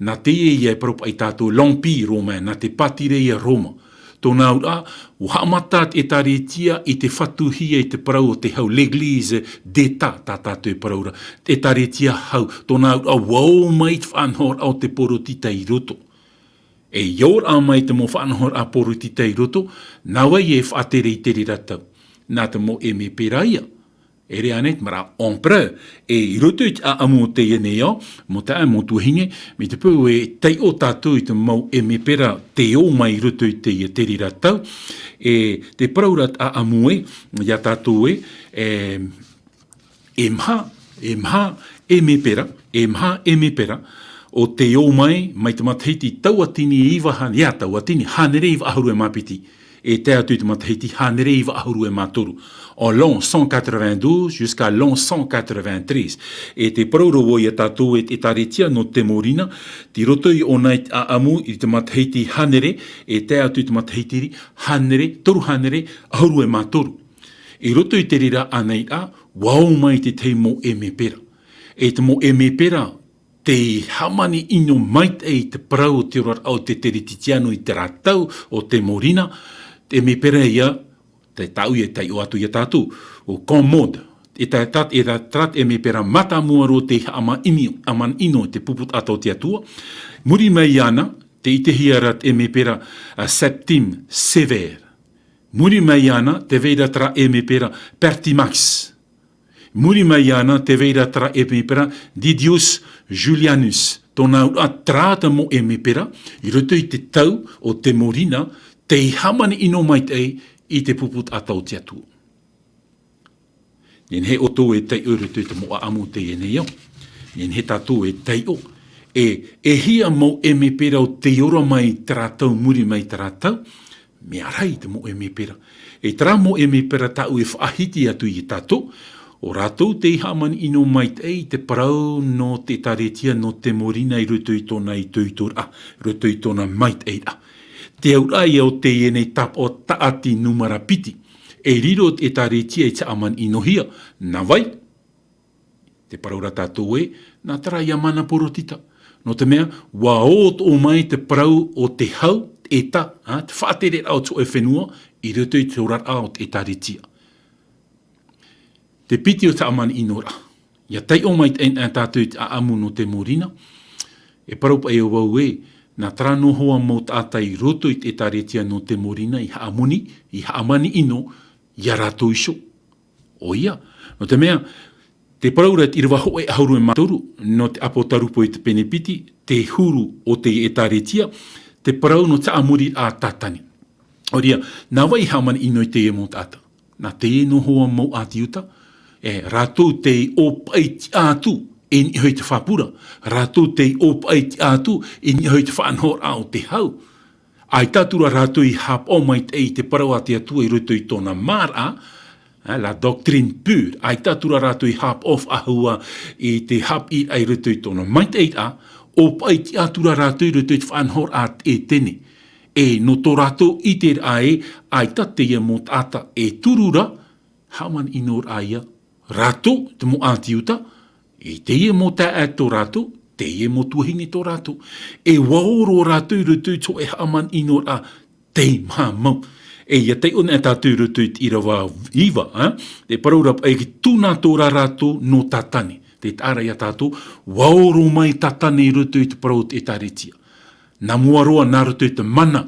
Nā teie ïa e parau paʻi tātou, l'Empire romain, nā te pātireia Roma. Tōna auraʻa, ʻua haʻamata te ʻētārētia i te fatuhia i te parau o te hau, l'église d'État, tā tātou e parau ra. Te ʻētārētia hau, tōna auraʻa, ʻua ō mai te faʻanahoraʻa o te porotita i roto. E ʻia ora mai te mau faʻanahoraʻa porotita i roto, nā vai e faʻatere i te reira tau? Nā te mau ʻēmepera ia. E rere ānei te maraʻa empereur, e i roto i te ʻāʻamu o teie nei ao, mau taeaʻe, mau tuahine, mai te peu e taiʻo tātou i te mau ʻēmepera tei ō mai i roto i teie te reira tau, e te parau ra te ʻāʻamu ē, ia tātou ē, e, e maha, e maha ʻēmepera, e maha ʻēmepera, ʻo tei ō mai, mai te matahiti tauatini iva hā-, ia tauatini, hānere iva ʻahuru e mā piti, e tae atu i te matahiti hānere iva ʻahuru e mā toru. En l'an cent quatre-vingt-douze jusqu'à l'an cent quatre-vingt-treize. E te parau ra vau ia tātou e te ʻētārētia nō Temorina, tei roto i ʻōna i te ʻāʻamu i te matahiti hānere, e tae atu i te matahiti hānere, toru hānere, ʻahuru e mā toru. I roto i te reira ānei ra, ʻua ō mai te tahi mau ʻēmepera. E te mau ʻēmepera, tei hāmani ʻino maitaʻi i te parau o te oraraʻa o te Teretitiano i terā tau o Temorina, te ʻēmepera ia, te tāʻu ia taiʻo atu ia tātou, ʻo Commode, e tā, tā, e tā, terā te ʻēmepera mātāmua roa tei hāmani ʻino, hāmani ʻino i te pupu taʻata o te Atua. Muri mai iāna, tē ʻitehia ra te ʻēmepera, a, Septime Sévère. Muri mai iāna, tē vai ra terā ʻēmepera Pertinax. Muri mai iāna, tē vai ra terā ʻēmepera Didius Julianus. Tōna auraʻa, terā te mau ʻēmepera, i roto i te tau o Temorina, tei hāmani ʻino maitaʻi i te pupu taʻata o te Atua. Nehenehe ʻoutou e taiʻo i roto i te mau ʻāʻamu o teie nei ao. Nehenehe tātou e taiʻo. E, e hia mau ʻēmepera ʻo tei ora mai terā tau, muri mai terā tau, mea rahi te mau ʻēmepera. E terā mau ʻēmepera tāʻu e faʻahiti atu ia tātou, ʻo rātou tei hāmani ʻino maitaʻi i te parau nō te ʻētārētia nō Temorina i roto i tōna itoitoraʻa, i roto i tōna maitaʻiraʻa. Te auraʻa ia o teie nei tāpaʻo tāʻati nūmera piti. E riro te ʻētārētia i te hāmani ʻinohia. Nā vai? Te parau ra tātou ē, nā terā ia mana porotita. Nō te mea, ʻua ō atoʻa mai te parau o te hau, e tā, ā, te faʻatereraʻa o te hōʻē fenua, i roto i te oraraʻa o te ʻētārētia. Te piti o te hāmani ʻinoraʻa. ʻIa taiʻo maitaʻi na tātou i te ʻāʻamu nō Temorina. E parau paʻi vau ē, nā terā noa hoʻi mau taʻata i roto i te ʻētārētia nō Temorina i hāmani, i hāmani ʻino, ia rātou iho. ʻOia, nō te mea, te parau ra te ʻīrava hōʻē ʻahuru e mā toru, nō te ʻApotarupo i te pene piti, te huru o te ʻētārētia, te parau nō te haʻamoriraʻa a Tātane. ʻOia, nā vai i hāmani ʻino i teie mau taʻata? Nā teie noa hoʻi mau ʻāti Iuta, e, rātou tei ʻōpaʻi tiʻa atu, e niʻa hoʻi i te fāpura, rātou tei ʻōpaʻi tiʻa atu, e niʻa hoʻi i te faʻanahoraʻa o te hau. ʻAita atu ra rātou i haʻapaʻo maitaʻi i te parau a te Atua i roto i tōna māraʻa, ā, la doctrine pure. ʻAita atu ra rātou i haʻapaʻo faʻahou i te haʻapiʻiraʻa i roto i tōna maitaʻiraʻa, ʻōpaʻi tiʻa atu ra rātou i roto i te faʻanahoraʻa a Sētane. E, nō tō rātou ʻiteraʻa ē, ʻaita teie mau taʻata e turu ra, hāmani ʻino ra ia, rātou, te mau ʻāti Iuta, e teie mau taeaʻe tō rātou, teie mau tuahine tō rātou. E ʻua ō roa rātou i roto i te hōʻē hāmani ʻinoraʻa tei maha mau. E ʻia taiʻo na tātou i roto i te ʻīrava iva, ā? Te parau ra paʻi, tū na atoʻa ra rātou nō Tātane. Tē taʻa ra ia tātou, ʻua ō roa mai Tātane i roto i te parau o te ʻētārētia. Nā mua roa, nā roto i te mana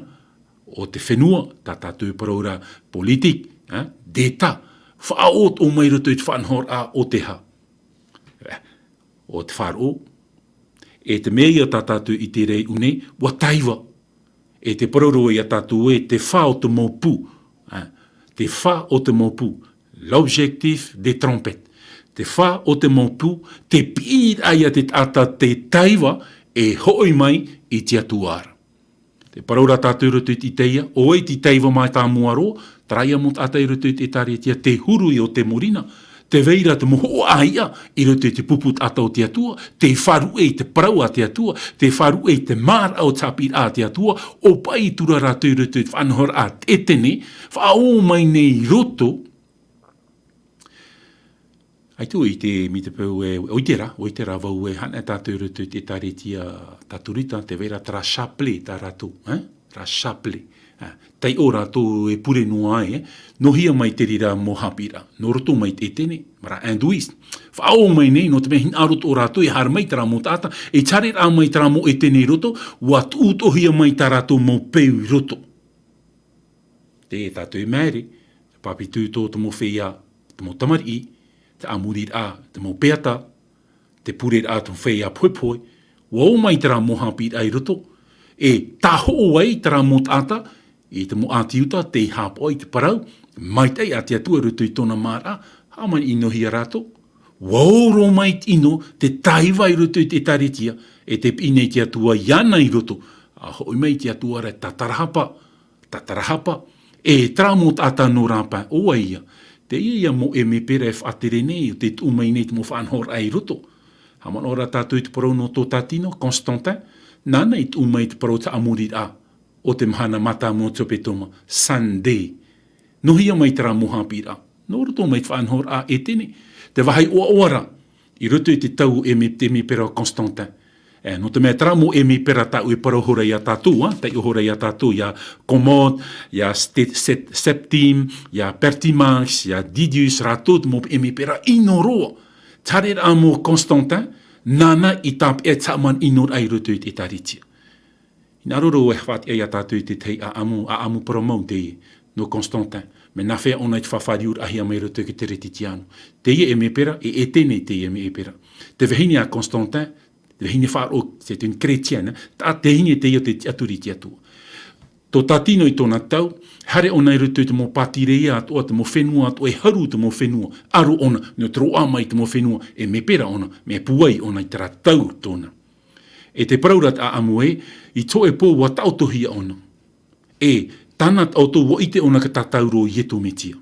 o te fenua, tā tātou e parau ra politique, ā, d'État, faʻaō atoʻa mai i roto i te faʻanahoraʻa o te hā? O te faʻaroʻo. E te mea ia tā tātou i ʻite ra i ʻō nei, ʻua taiva. E te parau ra ia tātou ē, te fā o te mau pū, ā, te fā o te mau pū, l'objectif des trompettes. Te fā o te mau pū, te piʻiraʻa ia te taʻata tei taiva, e hoʻi mai i te Atua ra. Te parau ra tātou i roto i te Isaia, ʻo vai tei taiva mātāmua roa, terā ia mau taʻata i roto i te ʻētārētia, te huru ïa o Temorina, tē vai ra te mau hoʻo ʻāiʻa i roto i te pupu taʻata o te Atua, tei faʻaruʻe i te parau a te Atua, tei faʻaruʻe i te māraʻa o te haʻapiʻiraʻa a te Atua, ʻōpaʻi atu ra rātou i roto i te faʻanahoraʻa a Sētane, faʻaō mai nei i roto, ʻAita ʻoe i ʻite, mai te peu ē, ʻoe i ʻite ra, ʻoe i ʻite ra vau ē, haʻanaho tātou i roto i te ʻētārētia Katorika, tē vai ra terā chapelet tā rātou, ē? Terā chapelet. Taiʻo rātou e pure noa ai, e, nō hea mai te reira mau haʻapiʻiraʻa, nō roto mai te Etene, mā rā hindouiste. Faʻaō mai nei, nō te mea hinaʻaro atoʻa rātou e haere mai terā mau taʻata, e haere rā mai terā mau Etene i roto, ʻua tuʻu atoʻahia mai tā rātou mau peu i roto. Te tātou e maere, pāpetū tō te mau feiā, te mau tamariʻi, te ʻāmuriraʻa, te mau peata, te pureraʻa te mau feiā pohepohe, ʻua ō mai terā mau haʻapiʻiraʻa i roto, e tāhoʻo ai terā mau taʻata, i te mau ʻāti Iuta, tei haʻapaʻo i te parau, maitaʻi a te Atua i roto i tōna māraʻa, hāmani ʻino hia rātou. ʻUa ō roa mai te ʻino, te taiva i roto i te ʻĒtārētia, e te piʻi nei te Atua iāna i roto, ʻa hoʻi mai te Atua ra e tātarahapa, tātarahapa, e terā mau taʻata nō rāpae, ʻo vai ïa. Teie ïa mau ʻēmēpera e faʻatere nei, ʻo tē tuʻu mai nei te mau faʻanahoraʻa i roto. Haʻamanaʻo ra tātou i te parau nō Tōtatino, Constantin, nāna i tuʻu mai te parau te ʻāmuriraʻa o te mahana mātāmua o te hepetoma, Sunday. Nō hea mai terā mau haʻapiʻiraʻa? Nō roto mai te faʻanahoraʻa Etene, te vāhi ʻoaʻoa ra, i roto i te tau ʻēmē-, ʻēmēpera o Constantin. E, nō te mea terā mau ʻēmēpera tāʻu e parau ihora ia tātou, ā, taiʻo ihora ia tātou, ia Commode, ia Ste-, Sept-, Septime, ia Pertinax, ia Didius, rātou te mau ʻēmēpera ʻino roa. Te haereraʻa mau Constantin, nāna i tāpeʻa i te hāmani ʻino ra i roto i te ʻĒtārētia. Hinaʻaro ra e faʻatiʻa ia tātou i te tahi ʻāʻamu, ʻāʻamu parau mau teie, nō Constantin. Mea nāfea ʻōna i te faʻafāriuraʻahia mai i roto i te Teretitiano. Teie ʻēmēpera, e Etene teie ʻēmēpera. Te vahine a Constantin, te vahine faʻaroʻo, c'est une chrétienne, tā te vahine teie ʻo tē tiʻaturi i te Atua. Tōtatino i tōna tau, haere ʻōna i roto i te mau pātireia atoʻa, te mau fenua atoʻa, e haru te mau fenua, aro ʻōna, nō te roaʻa mai i te mau fenua, ʻēmēpera ʻōna, mea pūai ʻōna i terā tau tōna. E tē parau ra te ʻāʻamu ē, i te hōʻē pō ʻua taʻotohia ʻōna. E, tāna taʻoto ʻua ʻite ʻōna ka tātauro ʻo Ietu Metia.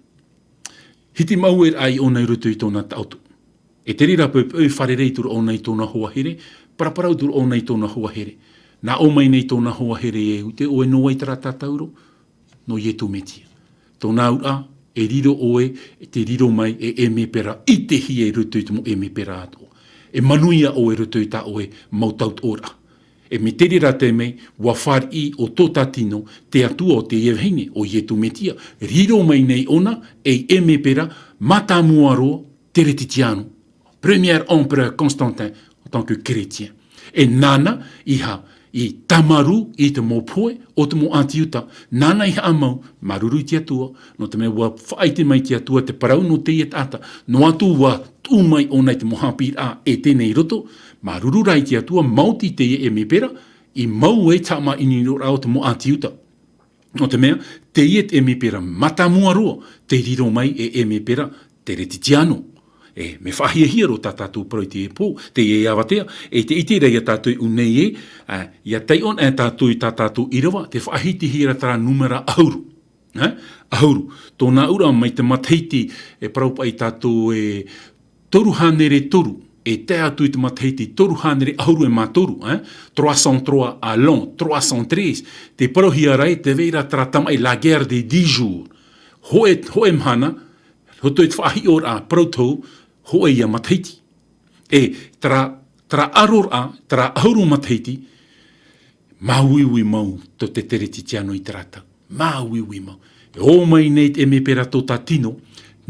Hiti mau e rāʻau ʻōna i roto i tōna taʻoto. E te reira poʻipoʻi e fārerei atu ra ʻōna i tōna hoa here, paraparau atu ra ʻōna i tōna hoa here. Nā ʻō mai nei tōna hoa here ē, ʻite ʻoe nō vai terā tātauro? Nō Ietu Metia. Tōna auraʻa, e riro ʻoe, e te riro mai, e ʻēmēpera, ʻitehia i roto i te mau ʻēmēpera atoʻa. E manuia ʻoe i roto i tā ʻoe mau tautoʻoraʻa. E mai te reira te mea, ʻua fāriʻi ʻo Tōtatino, te Atua o teie vahine, ʻo Ietu Metia, riro mai nei ʻōna, ei ʻēmēpera, mātāmua roa, Teretitiano. Premier empereur Constantin, en tant que chrétien. E nāna, i hā, i tāmarū, i te mau pohe, o te mau ʻĀti Iuta, nāna i haʻamau, māuruuru i te Atua, nō te mea ʻua faʻaʻite mai te Atua te parau nō teie taʻata, noa atu ʻua tuʻu mai ʻōna i te mau haʻapiʻiraʻa e teie nei i roto, māuruuru rā i te Atua, maoti teie ʻēmēpera, i mau ai te haʻamaʻiniʻiniraʻa o te mau ʻĀti Iuta. Nō te mea, teie te ʻēmēpera mātāmua roa, tei riro mai ei ʻēmēpera Teretitiano. E, mea faʻahiahia roa tā tātou parau i teie pō, teie avatea, e tē ʻite ra ia tātou i ʻō nei ē, ā, ʻia taiʻo anaʻe tātou i tā tātou ʻīrava, tē faʻahitihia ra terā nūmera ʻahuru. Ā? ʻAhuru. Tōna auraʻa mai te matahiti, e parau paʻi tātou e toru hānere toru, e tae atu i te matahiti toru hānere ʻahuru e mā toru, ā? Trois cent trois à l'an trois cent treize, tē parauhia ra ē, tē vai ra terā tamaʻi la guerre des dix jours. Hōʻē, hōʻē mahana, roto i te faʻahiʻoraʻa, parau tohu, hōʻē ïa matahiti. E, terā, terā ʻaroraʻa, terā ʻahuru matahiti, māuiui mau tō te Teretitiano i terā tau. Māuiui mau. E ō mai nei te ʻēmēpera Tōtatino,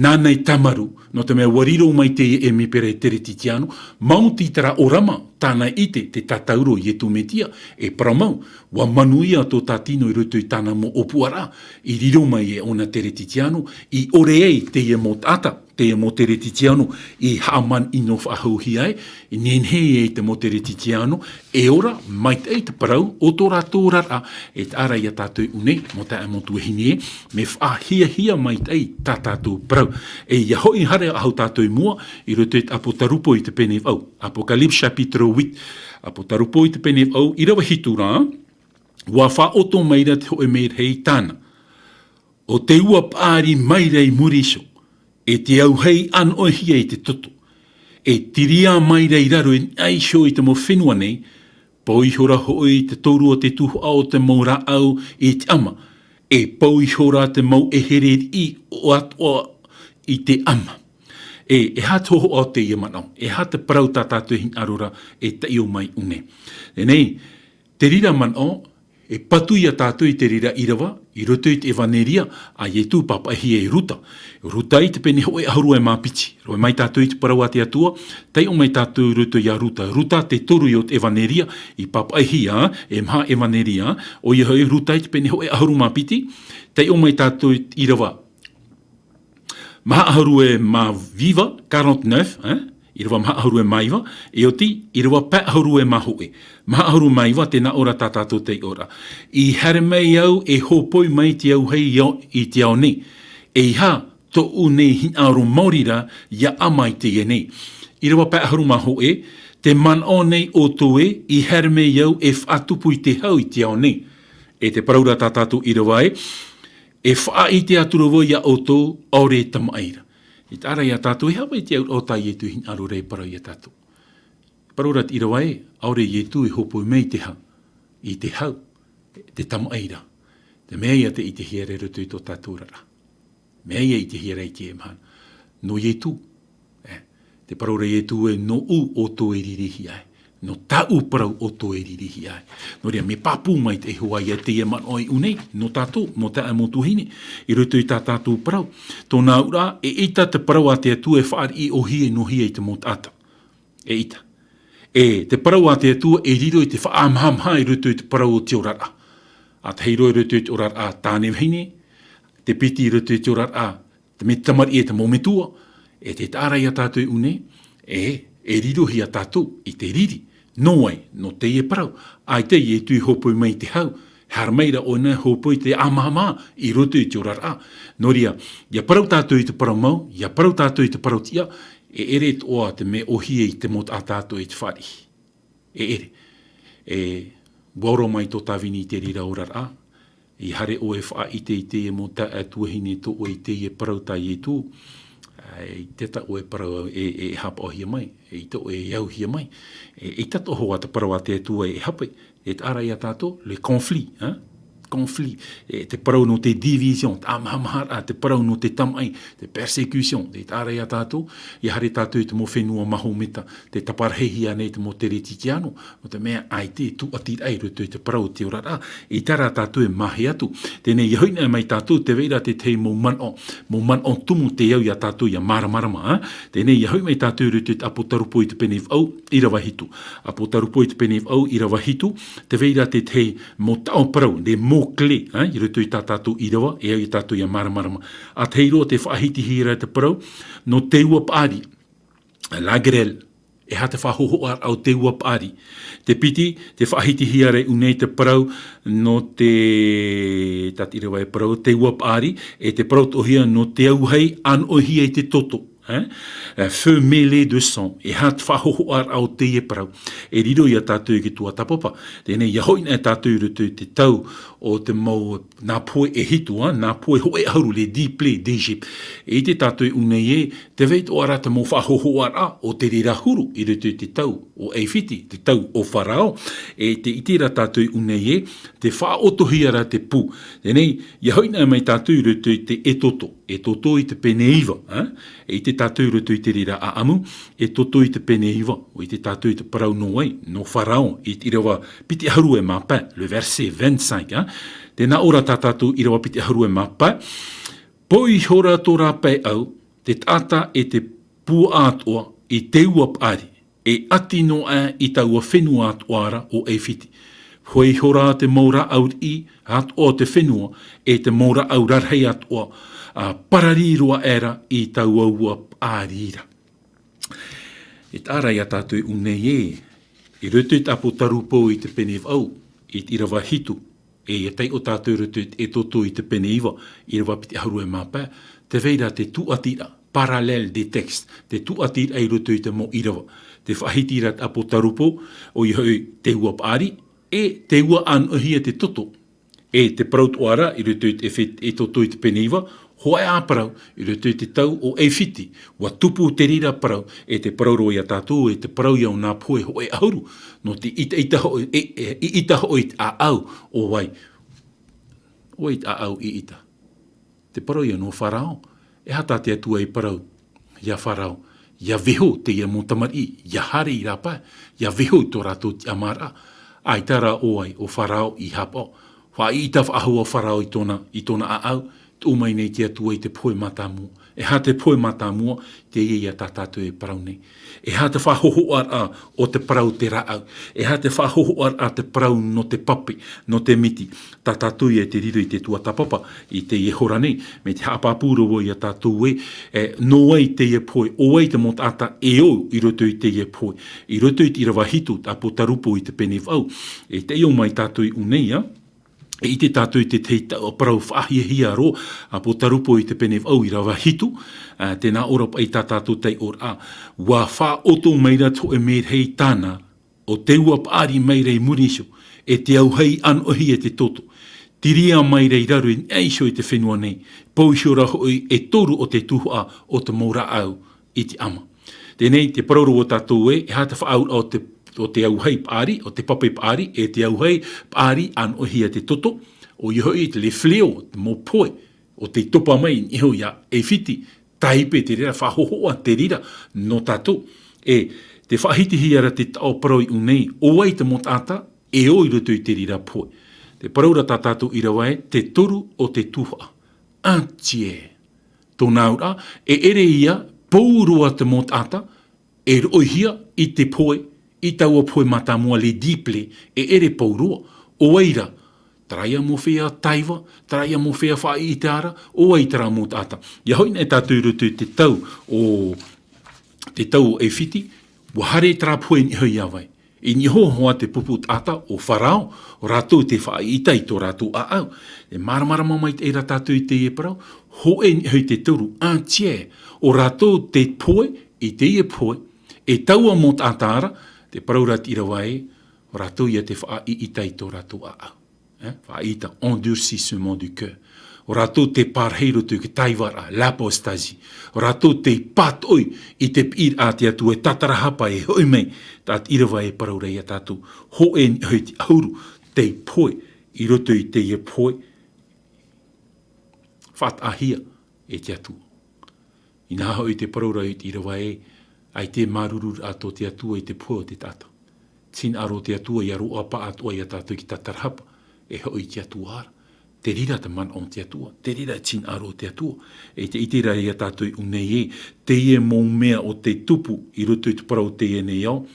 nāna i tāmarū, nō te mea ʻua riro mai teie ʻēmēpera e Teretitiano, maoti terā ʻōrama, tāna i ʻite, te tātauro ʻo Ietu Metia, e parau mau, ʻua manuia Tōtatino i roto i tāna mau ʻōpuaraʻa, i riro mai e ʻōna Teretitiano, i ʻore ai teie mau taʻata, teie mau Teretitiano, i haʻamāniʻino faʻahouhia ai, i nehenehe ai te mau Teretitiano, e ora, maitaʻi te parau, o tō rātou oraraʻa, e taʻa ra ia tātou i ʻō nei, mau taeaʻe mau tuahine, mea faʻahiahia maitaʻi tā tātou parau. E ʻia hoʻi haere faʻahou tātou i mua, i roto i te ʻApotarupo i te pene vaʻu, Apocalypse chapitre huit, ʻApotarupo i te pene vaʻu, ʻīrava hitu ra, ʻua faʻaʻoto mai ra te hōʻē mea rahi tāna. ʻO te ua paʻari mai ra i muri iho, e te auahi ʻānoʻihia i te toto, e tiria mai ra i raro i niʻa iho i te mau fenua nei, pau ihora hoʻi te toru o te tuhaʻa o te mau rāʻau i te ʻama, e pau ihora te mau ʻehere riʻi ʻoatoʻa i te ʻama. E, e aha te hōhoʻa o teie manaʻo, e aha te parau tā tātou e hinaʻaro ra e taiʻo mai i ʻō nei. Teie nei, te reira manaʻo, E patu ia tātou i te reira ʻīrava, i roto i te ʻevaneria a Ietu pāpaʻihia e Ruta. Ruta i te pene hōʻē ʻahuru e mā piti. Rohe mai tātou i te parau a te Atua, taiʻo mai tātou i roto ia Ruta. Ruta te toru o te ʻevaneria, i pāpaʻihia, e maha ʻevaneria, ʻoia hoʻi Ruta i te pene hōʻē ʻahuru mā piti, taiʻo mai tātou i te ʻīrava maha ʻahuru e mā iva, quarante-neuf, eh? ʻĪrava maha ʻahuru e mā iva, e oti, ʻīrava pae ʻahuru e mā hōʻē. Maha ʻahuru mā iva, tē nā ʻō ra tā tātou taiʻoraʻa. I haere mai au e hōpoi mai te auahi i ao-, i te ao nei. ʻEiaha tōʻu nei hinaʻaro maori ra, ʻia ʻama i teie nei. ʻĪrava pae ʻahuru mā hōʻē, te manaʻo nei ʻoutou ē, i haere mai au e faʻatupu i te hau i te ao nei. E te parau ra tā tātou ʻīrava ē, e faʻaʻite atu ra vau ia ʻoutou, ʻaore e tamaʻi ra. I te ara ia tātou, e hapa i te auraʻa o tā Ietu i hinaʻaro ra e parau ia tātou. Parau ra te ʻīrava ē, ʻaore Ietu e hōpoi mai i te hau, i te hau, te tamaʻi ra. Te mea ia tē ʻitehia ra i roto i tō tātou oraraʻa. Mea ia ʻitehia ra i teie mahana. Nō Ietu, eh, te parau ra Ietu ē, nōʻu ʻoutou e ririhia ai. Nō tāʻu parau ʻoutou e ririhia ai. Nō reira, mea pāpū maitaʻi hoʻi ia teie manaʻo i ʻō nei, nō tātou, nō taeaʻe mau tuahine, i roto i tā tātou parau. Tōna auraʻa, eʻita te parau a te Atua e fāriʻi ʻōhie noa hia i te mau taʻata. Eʻita. E te parau a te Atua e riro i te faʻamahamaharaʻa i roto i te parau o te oraraʻa. ʻA tahi roa i roto i te oraraʻa tāne vahine, te piti i roto i te oraraʻa te me-, tamariʻi e te mau metua, e tē taʻa ra ia tātou i ʻō nei, e, e rirohia tātou i te riri. Nō vai, nō teie parau, ʻaita Ietu i hōpoi mai i te hau, haere mai ra ʻoia e hōpoi i te ʻāmahamaha i roto i te oraraʻa. Nō reira, ʻia parau tātou i te parau mau, ʻia parau tātou i te parau tiʻa, e ʻere atoʻa te mea ʻōhie i te mau taʻata atoʻa i te fāriʻi. E ʻere. E, ʻua ora mai tō Tāvini i te reira oraraʻa, i haere ʻoe e faʻaʻite i teie mau taeaʻe tuahine tō ʻoe i teie parau tā Ietu, ā, ʻeita ʻoe e parau e, e hapaʻohia mai, ʻeita ʻoe e auhia mai, e, ʻeita atoʻa hoʻi te parau a te Atua e hape, e taʻa ra ia tātou, le conflit, hein? Conflit, e, te parau nō te division, te ʻāmahamaharaʻa, te parau nō te tamaʻi, te persécution, e taʻa ra ia tātou, ʻia haere tātou i te mau fenua mahometa, tē taparahihia nei te mau teretitiano, nō te mea ʻaita e tūʻatiraʻa i roto i te parau o te oraraʻa, ʻeita rā tātou e mahe atu. Teie nei, ʻia hoʻi noa mai tātou, tē vai ra te tahi mau manaʻo, mau manaʻo tumu tei au ia tātou ʻia māramarama, ā? Teie nei, ʻia hoʻi mai tātou i roto i te ʻApotarupo i te pene vaʻu, ʻīrava hitu. ʻApotarupo i te pene vaʻu, ʻīrava hitu, tē vai ra te tahi mau taʻo parau, les mots-clés, ā, i roto i tā tātou ʻīrava, e au ia tātou ʻia māramarama. ʻA tahi roa tē faʻahitihia ra te parau, nō te ua paʻari, la grêle, e aha te faʻahōhoʻaraʻa o te ua paʻari. Te piti, tē faʻahitihia ra i ʻō nei te parau nō te, tā te ʻīrava e parau, te ua paʻari, e te parau atoʻahia nō te auahi ʻānoʻihia i te toto, hein? Un feu mêlé de sang, e aha te faʻahōhoʻaraʻa o teie parau. E riro ia tātou i te tuatāpapa. Teie nei, ʻia hoʻi noa tātou i roto i te tau o te mau nā pohe e hitu, ā, nā pohe hōʻē ʻahuru, les dix plaies d'Égypte. E ʻite tātou i ʻō nei ē, tē vai atoʻa ra te mau faʻahōhoʻaraʻa o te reira huru i roto i te tau o ʻAifiti, te tau o Farao, e tē ʻite ra tātou i ʻō nei ē, tē faʻaʻotohia ra te pū. Teie nei, ʻia hoʻi noa mai tātou i roto i te Exodo, Exodo i te pene iva, ā? E ʻite tātou i roto i te reira ʻāʻamu, Exodo i te pene iva, ʻua ʻite tātou i te parau nō vai, nō Farao, i te ʻīrava piti ʻahuru e mā pae, le verset vingt-cinq, ā? Tē nā ʻō ra tā tātou ʻīrava piti ʻahuru e mā pae, Poi ihora tō rāpae ʻau, te taʻata e te puaʻa atoʻa, i te ua paʻari, e ʻati noa aʻe i taua fenua atoʻa ra ʻo ʻAifiti. Poi ihora te mau rāʻau riʻi atoʻa o te fenua, e te mau rāʻau rarahi atoʻa, ʻa parari roa aʻe ra i taua ua paʻari ra. E taʻa ra ia tātou i ʻō nei ē, i roto i te ʻApotarupo i te pene vaʻu, i te ʻīrava hitu, e ʻia taiʻo tātou i roto i te Exodo i te pene iva, ʻīrava piti ʻahuru e mā pae, tē vai ra te tūʻatiraʻa, parallèle des textes, te tūʻatiraʻa i roto i te mau ʻīrava. Tē faʻahiti ra te ʻApotarupo, ʻoia hoʻi te ua paʻari, e te ua ʻānoʻihia te toto. E te parau atoʻa ra, i roto i te Efe-, Exodo i te pene iva, hōʻē ā parau, i roto i te tau o ʻAifiti, ʻua tupu te reira parau, e te parau roa ia tātou, e te parau ia o nā pohe hōʻē ʻahuru, nō te ʻitaʻita hoʻi, e, e, ʻiʻita hoʻi i te ʻāʻau, ʻo vai? ʻO vai te ʻāʻau ʻiʻita? Te parau ia nō Farao, e aha tā te Atua i parau, ia Farao, ʻia veho teie mau tamariʻi, ʻia haere i rāpae, ʻia veho i tō rātou tiʻamāraʻa. ʻAita rā ʻo vai, ʻo Farao i haʻapaʻo. Faʻaʻite faʻahou ʻo Farao i tōna, i tōna ʻāʻau, tuʻu mai nei te Atua i te pohe mātāmua. E aha te pohe mātāmua? Teie ia tā tātou e parau nei. E aha te faʻahōhoʻaraʻa o te parau te rāʻau? E aha te faʻahōhoʻaraʻa te parau nō te pape, nō te miti? Tā tātou ia te riro i te tuatāpapa i teie hora nei, mai te haʻapāpū ra vau ia tātou ē, e, nō vai teie pohe, ʻo vai te mau taʻata e ō i roto i teie pohe. I roto i te ʻīrava hitu, te ʻāpōtarupo i te pene vaʻu, e taiʻo mai tātou i ʻō nei, ā, e ʻite tātou i te tahi taʻu parau faʻahiahia roa, ʻāpōtarupo i te pene vaʻu ʻīrava hitu, ā, tē nā ʻō ra paʻi tā tātou taiʻoraʻa, ʻua faʻaʻoto mai ra te hōʻē merahi tāna, ʻo te ua paʻari mai ra i muri iho, e te auahi ʻānoʻihia te toto, tiria mai ra i raro i niʻa iho i te fenua nei, pou iho ra hoʻi e toru o te tuhaʻa o te mau rāʻau i te ʻama. Teie nei, te parau ra vau ia tātou ē, e aha te faʻaauraʻa o te, o te auahi paʻari, o te pape paʻari, e te auahi paʻari ʻānoʻihia te toto, ʻoia hoʻi te le fléau, te mau pohe, ʻo tei topa mai i niʻa iho ia ʻAifiti, tāipe te reira, faʻahōhoʻa te reira nō tātou. E, tē faʻahitihia ra te taʻo parau i ʻō nei, ʻo vai te mau taʻata e ō i roto i te reira pohe. Te parau ra tā tātou ʻīrava ē, te toru o te tuhaʻa. Un tiers. Tōna auraʻa, e ʻere ia, pou roa te mau taʻata, e roʻohia i te pohe, i taua pohe mātāmua, les dix plaies, e ʻere pou roa. ʻO vai ra, terā ia mau feiā taiva, terā ia mau feiā faʻaʻiteraʻa, ʻo vai terā mau taʻata. ʻIa hoʻi nei tātou i roto i te tau o, te tau o ʻAifiti, ʻua haere terā pohe i niʻa iho ia vai. I niʻa iho hoʻi te pupu taʻata ʻo Farao, ʻo rātou tē faʻaʻite i tō rātou ʻāʻau. E māramarama maitaʻi ra tātou i teie parau, hōʻē i niʻa iho i te toru, un tiers, ʻo rātou te pohe, i teie pohe, e taua mau taʻata ra, te parau ra te ʻīrava ē, ʻo rātou ia tē faʻaʻite i tō rātou ʻāʻau. Eh, faʻaʻite, endurcissement du cœur. ʻO rātou tē pārahi i roto i te taivaraʻa, l'apostasie. ʻO rātou tē pātoʻi i te piʻiraʻa a te Atua e tātarahapa e hoʻi mai, tā te ʻīrava e parau ra ia tātou. Hōʻē i niʻa iho i te ʻahuru, te pohe, i roto i teie pohe, faʻataʻahia e te Atua. Inaha hoʻi te parau ra i te ʻīrava ē, ʻaita e māuruururaʻa tō te Atua i te pohe o te taʻata. Te hinaʻaro o te Atua ʻia roaʻa paʻatoʻa ia tātou i te tātarahapa, e hoʻi i te Atua ra. Te reira te manaʻo o te Atua, te reira te hinaʻaro o te Atua. E tē ʻite ra ia tātou i ʻō nei ē, teie mau mea ʻo tē tupu i roto i te parau o teie nei ao,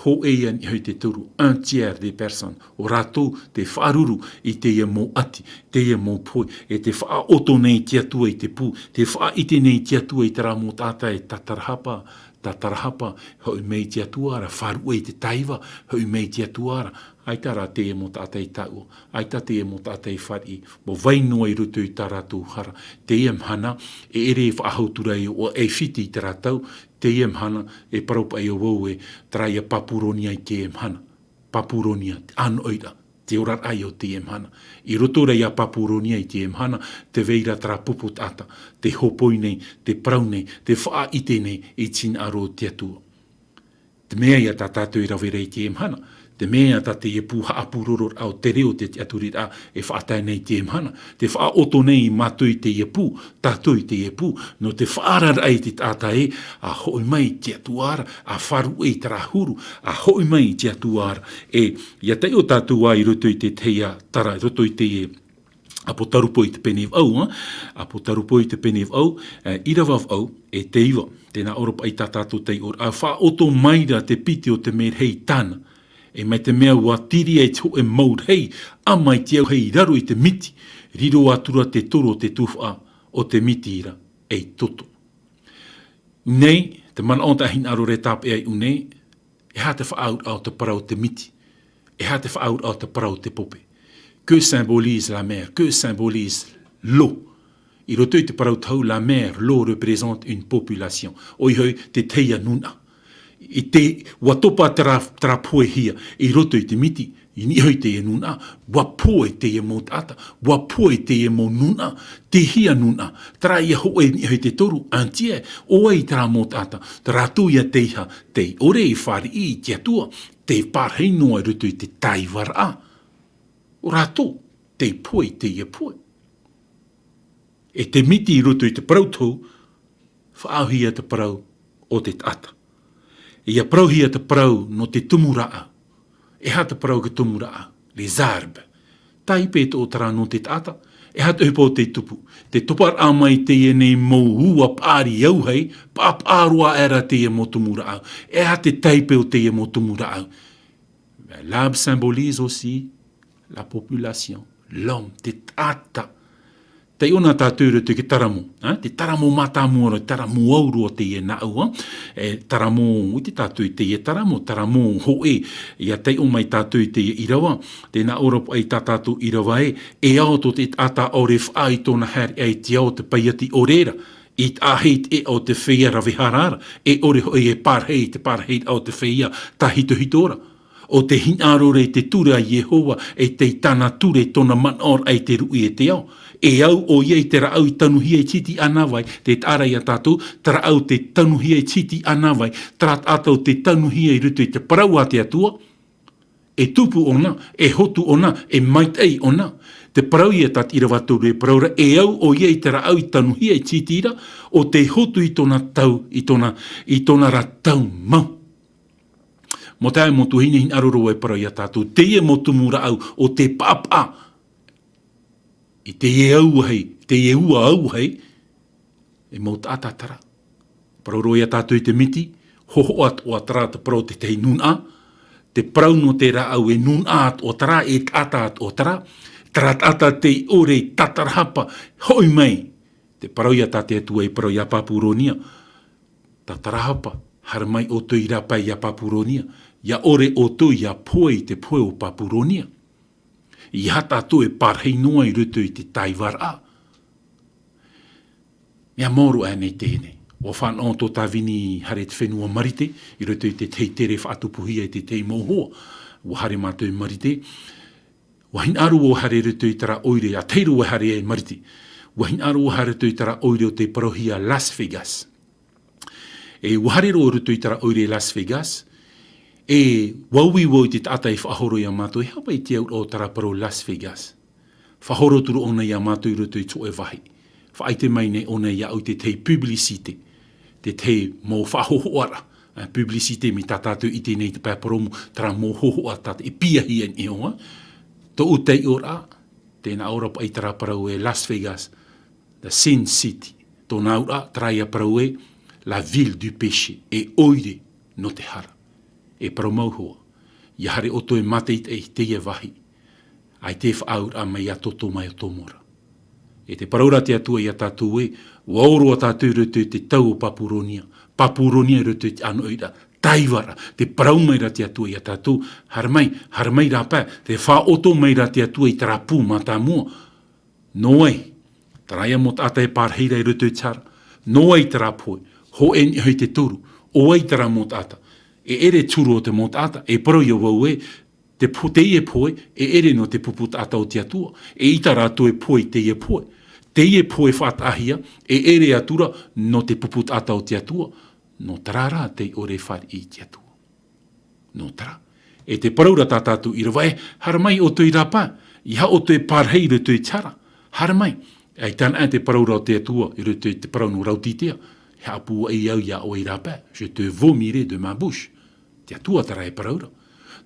hōʻē ia i niʻa iho i te toru, un tiers des personnes, ʻo rātou tē faʻaruru i teie mau ʻati, teie mau pohe, e tē faʻaʻoto nei te Atua i te pū, tē faʻaʻite nei te Atua i terā mau taʻata e tātarahapa, tātarahapa, hoʻi mai te Atua ra, faʻaruʻe i te taiva, hoʻi mai te Atua ra, ʻaita rā teie mau taʻata i taʻua, ʻaita teie mau taʻata i fāriʻi, ʻua vai noa i roto i tā rātou hara, teie mahana, e ʻere e faʻahou atu ra ʻo ʻAifiti i terā tau, teie mahana, e parau paʻi vau ē, terā ia Papuronia i teie mahana. Papuronia, te ʻānoʻiraʻa, te oraraʻa o teie mahana. I roto rā ia Papuronia i teie mahana, tē vai ra terā pupu taʻata, tē hōpoi nei, tē parau nei, tē faʻaʻite nei i te hinaʻaro o te Atua. Te mea ia tā tātou e rave ra i teie mahana, te mea ia tā teie pū haʻapūrororaʻa o te reo o te tiʻaturiraʻa e faʻatae nei i teie mahana, tē faʻaʻoto nei mātou i teie pū, tātou i teie pū, nō te faʻaararaʻa i te taʻata ē, ʻa hoʻi mai i te Atua ra, ʻa faʻaruʻe i terā huru, ʻa hoʻi mai i te Atua ra, e, ʻia taiʻo tātou ā i roto i te tahi ā tara, i roto i teie ʻĀpōtarupo i te pene vaʻu, ā, ʻĀpōtarupo i te pene vaʻu, e, ʻīrava vaʻu, e te iva, tē nā ʻō ra paʻi tā tātou taiʻoraʻa, faʻaʻoto mai ra te piti o te merahi tāna, e mai te mea ʻua tiria i te hōʻē mau rahi, ʻama i te auahi i raro i te miti, riro atu ra te toru o te tuhaʻa o te miti ra, ei toto. Nei, te manaʻo tā hinaʻaro ra e tāpeʻa i ʻō nei, e aha te faʻaauraʻa o te parau te miti? E aha te faʻaauraʻa o te parau te pope? Que symbolise la mer? Que symbolise l'eau? I roto i te parau tau, la mer, l'eau représente une population. ʻOia hoʻi, te tahi ā nūnaʻa. I te, ʻua topa terā, terā pohehia, i roto i te miti, i niʻa iho i teie nūnaʻa, ʻua pohe teie mau taʻata, ʻua pohe teie mau nūnaʻa, te hia nūnaʻa, terā ia hōʻē i niʻa iho i te toru, un tiers, ʻo vai terā mau taʻata, tā rātou ia tei aha, tei ʻore i fāriʻi i te Atua, tei pārahi noa i roto i te tāivaraʻa. ʻO rātou, tei pohe i teie pohe. E te miti i roto i te parau tau, faʻaauhia te parau o te taʻata. ʻIa parauhia te parau nō te tumu rāʻau. E aha te parau ki te tumu rāʻau? Les arbres. Taipe tō terā nō te taʻata. E aha te ʻohipa o te tupu? Te toparaʻa mai teie nei mau ua paʻari auahi, paʻapaʻa roa aʻera teie mau tumu rāʻau. E aha te taipe o teie mau tumu rāʻau? L'arbre symbolise aussi la population, l'homme, te taʻata. Taiʻo na tātou i roto i te taramo, ā, te taramo mātāmua roa, taramo au roa teie nāʻu, ā, e, taramo, ʻite tātou i teie taramo, taramo hōʻē, ʻia taiʻo mai tātou i teie ʻīrava, tē nā ʻō ra paʻi tā tātou ʻīrava ē, e ao tō te taʻata ʻaore e faʻaʻī i tōna haereʻa i te ao o te paiati ʻore ra, i te ʻāhei te ʻeʻa o te feiā rave hara ra, e ʻore hoʻi e pārahi i te pārahiraʻa o te feiā tāhitohito ra. ʻO tē hinaʻaro ra i te ture a Iehova, e tei tāna ture tōna manaʻoraʻa i te ruʻi e te ao. E au ʻoia i te rāʻau i tanuhia i te tītīʻānāvai, tē taʻa ra ia tātou, te rāʻau tē tanuhia i te tītīʻānāvai, terā taʻata ʻo tē tanuhia i roto i te parau a te Atua, e tupu ʻōna, e hotu ʻōna, e maitaʻi ʻōna. Te parau ia tā te ʻīrava toru e parau ra, e au ʻoia i te rāʻau i tanuhia i te tītīʻānāvai, ʻo tē hotu i tōna tau, i tōna, i tōna ra tau mau. Mau taeaʻe, mau tuahine, hinaʻaro ra vau e parau ia tātou, teie mau tumu rāʻau ʻo tē paʻapaʻa i teie auahi, teie ua auahi, e mau taʻata terā. Parau roa ia tātou i te miti, hōhoʻa atoʻa terā te parau o te tahi nūnaʻa, te parau nō te rāʻau e nūnaʻa atoʻa terā, e taʻata atoʻa terā, terā taʻata tei ʻore i tātarahapa, hoʻi mai, te parau ia tā te Atua i parau ia Papuronia, tātarahapa, haere mai ʻoutou i rāpae ia Papuronia, ʻia ʻore ʻoutou ʻia pohe i te pohe o Papuronia. ʻEiaha tātou e pārahi noa i roto i te tāivaraʻa. Mea maoro aʻe nei teie nei. ʻUa fānaʻo tō Tāvini i haere i te fenua Marite, i roto i te tahi tere faʻatupuhia i te tahi mau hoa. ʻUa haere mātou i Marite. ʻUa hinaʻaro vau e haere i roto i terā ʻoire, ʻa tahi roa e haere ai i Marite. ʻUa hinaʻaro vau e haere i roto i terā ʻoire ʻo tē parauhia Las Vegas. E ʻua haere roa i roto i terā ʻoire Las Vegas, e ʻua ui vau i te taʻata i faʻahoro ia mātou, e aha paʻi te auraʻa o terā parau Las Vegas. Faʻahoro atu ra ʻōna ia mātou i roto i te hōʻē vāhi. Faʻaʻite mai nei ʻōna iāʻu i te tahi publicité, te tahi mau faʻahōhoʻaraʻa, ā, publicité mai tā tātou i ʻite nei te pae purōmu, terā mau hōhoʻa tā te, e piahia i niʻa iho, ā. Tōʻu taiʻoraʻa, tē nā ʻō ra paʻi terā parau ē Las Vegas, the Sin City. Tōna auraʻa, terā ia parau ē, la ville du péché, e ʻoire nō te hara. E parau mau hoʻi, ʻia haere ʻoutou e mātaʻitaʻi i teie vāhi, ʻaita e faʻaauraʻa mai ia Sotoma e Gomora. E tē parau ra te Atua ia tātou ē, ʻua ō roa tātou i roto i te tau o Papuronia. Papuronia i roto i te ʻānoʻiraʻa, tāivaraʻa, tē parau mai ra te Atua ia tātou, haere mai, haere mai rāpae, tē faʻaʻoto mai ra te Atua i terā pū mātāmua. Nō vai terā ia mau taʻata e pārahi ra i roto i te hara? Nō vai terā pohe? Hōʻē i niʻa iho i te toru. ʻO vai terā mau taʻata? E ʻere te huru o te mau taʻata, e parau ia vau ē, te po-, teie pohe, e ʻere nō te pupu taʻata o te Atua. ʻEita rātou e pohe i teie pohe. Teie pohe faʻataʻahia, e ʻere atura nō te pupu taʻata o te Atua. Nō terā rā tei ʻore e fāriʻi i te Atua. Nō terā. E tē parau ra tā tātou ʻīrava ē, haere mai ʻoutou i rāpae, ʻeiaha ʻoutou e pārahi i roto i te hara. Haere mai. ʻAita anaʻe te parau ra o te Atua, i roto i te parau nō Laotitēa, e haʻapūai au iā ʻoe i rāpae, je te vomirai de ma bouche. Te Atua terā e parau ra.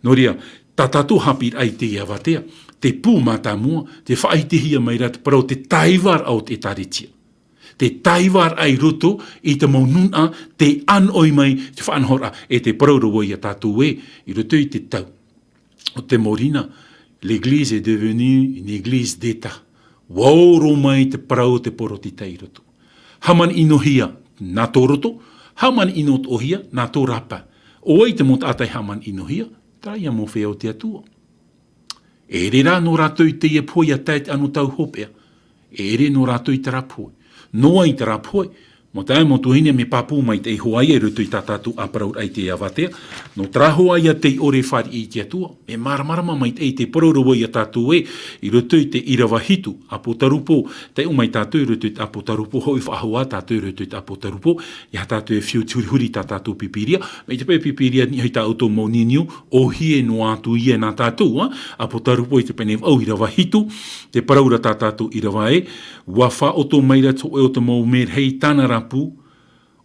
Nō reira, tā tātou haʻapiʻiraʻa i teie avatea, te pū mātāmua, tē faʻaʻitehia mai ra te parau o te tāivaraʻa o te ʻĒtārētia. Te tāivaraʻa i roto i te mau nūnaʻa, tē ʻānoʻi mai te faʻanahoraʻa, e tē parau ra vau ia tātou ē, i roto i te tau o te mau rima, l'Église est devenue une église d'État. ʻUa ō roa mai te parau o te poritita i roto. Hāmani-ʻino-hia nā tō roto, hāmani-ʻino-atoʻa-hia nā tō rāpae. ʻO vai te mau taʻata e hāmani-ʻino-hia? Terā ia mau feiā o te Atua. E ʻere rā nō rātou i teie pohe ʻia tae i te anotau hopeʻa. E ʻere nō rātou i terā pohe. Nō vai terā pohe? Mau taeaʻe, mau tuahine, mea pāpū maitaʻi hoʻi ïa i roto i tā tātou ʻāparauraʻa i teie avatea. Nō terā hoʻi ïa tei ʻore e fāriʻi i te Atua. Mea māramarama maitaʻi i te parau ra vau ia tātou ē, i roto i te ʻīrava hitu, ʻApotarupo, taiʻo mai tātou i roto i te ʻApotarupo, hoʻi faʻahou ā tātou i roto i te ʻApotarupo, ʻeiaha tātou e fiu te hurihuri i tā tātou Pīpīria, mai te pae Pīpīria i niʻa iho i tā ʻoutou mau niuniu, ʻōhie noa atu ïa nā tātou, ā, ʻApotarupo i te pene vaʻu ʻīrava hitu, tē parau ra tā tātou ʻīrava ē, ʻua faʻaʻoto mai ra te hōʻē o te mau merahi i tāna ra pū,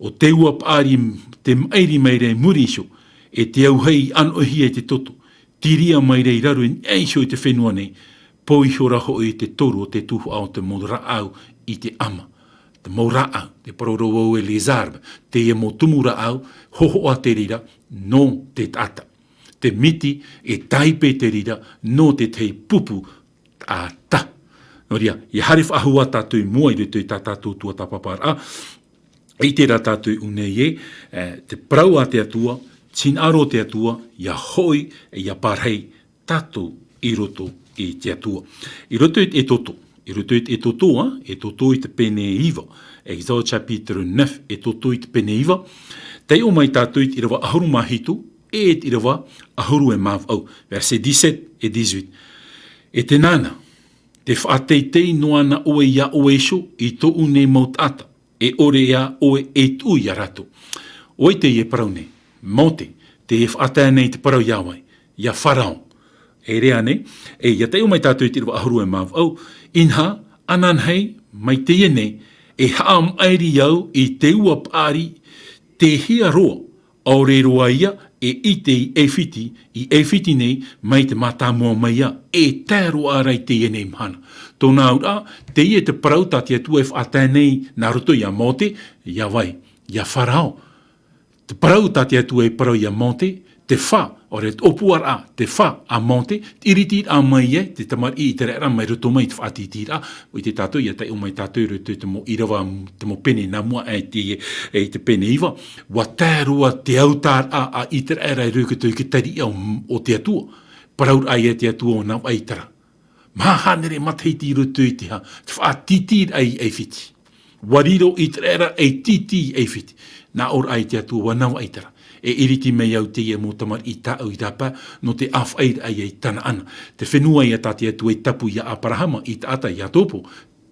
ʻo te ua paʻari, tē maʻiri mai ra i muri iho, e te auahi i ʻānoʻihia i te toto, Tiria mai ra i raro i niʻa iho i te fenua nei, pō ihora hoʻi te toru o te tuhaʻa o te mau rāʻau i te ʻama. Te mau rāʻau, tē parau ra vau e les arbres, teie mau tumu rāʻau, hōhoʻa te reira, nō te taʻata. Te miti, e tāipe te reira, nō te tahi pupu taʻata. Nō reira, ʻia haere faʻahou ā tātou i mua i roto i tā tātou tuatāpaparaʻa, ʻite rā tātou i ʻō nei ē, e, te parau a te Atua, te hinaʻaro o te Atua, ʻia hoʻi, ʻe ʻia pārahi tātou i roto i te Atua. I roto i Exodo, i roto i Exodo, ā, Exodo i te pene iva, Exode chapitre neuf, Exodo i te pene iva, taiʻo mai tātou i te ʻīrava ʻahuru mā hitu, e te ʻīrava ʻahuru e mā vaʻu, verset dix-sept et dix-huit. E tēnā na, tē faʻateitei noa na ʻoe iā ʻoe iho i tōʻu nei mau taʻata, e ʻore ā ʻoe e tuʻu iā rātou. ʻOia teie parau nei, Mōte, tē faʻatae nei te parau iā vai, iā Farao. E rave nei, e, ʻia taiʻo mai tātou i te ʻīrava ʻahuru e mā vaʻu, inaha, ananahi, mai teie nei, e haʻamaʻiri au i te ua paʻari, tei hea roa, ʻaore roa ia e ʻite i ʻAifiti, i ʻAifiti nei, mai te mātāmua mai ā, e tae roa ra i teie nei mahana. Tōna auraʻa, teie te parau tā te Atua e faʻatae nei nā roto iā Mōte, iā vai, iā Farao. Te parau tā te Atua e parau iā Mōte, te fā, ʻaore te ʻōpuaraʻa, te fā a Mōte, te ʻiritiraʻa mai ē, te tamariʻi ʻĪteraʻera mai roto mai i te faʻatītīraʻa, ʻua ʻite tātou, ʻia taiʻo mai tātou i roto i te mau ʻīrava, te mau pene nā mua aʻe i te, e, i te pene iva, ʻua tae roa te autaʻaraʻa a ʻĪteraʻera i roto i te tariʻa o, o te Atua. Parauraʻa ia te Atua ʻo nā vaʻa ʻĪtera. Maha hānere matahiti i roto i te hā, te faʻatītīraʻa i ʻAifiti. ʻUa riro ʻĪteraʻera ei tītī i ʻAifiti. Nā ʻō ra ia te Atua, ʻua nā vaʻa ʻĪtera. E ʻiriti mai au teie mau tamariʻi tāʻu i rāpae, nō te ʻāfaʻiraʻa ia i Tanaana. Te fenua ia tā te Atua i tapu iā Aperahama, Isaaka, Iakobo,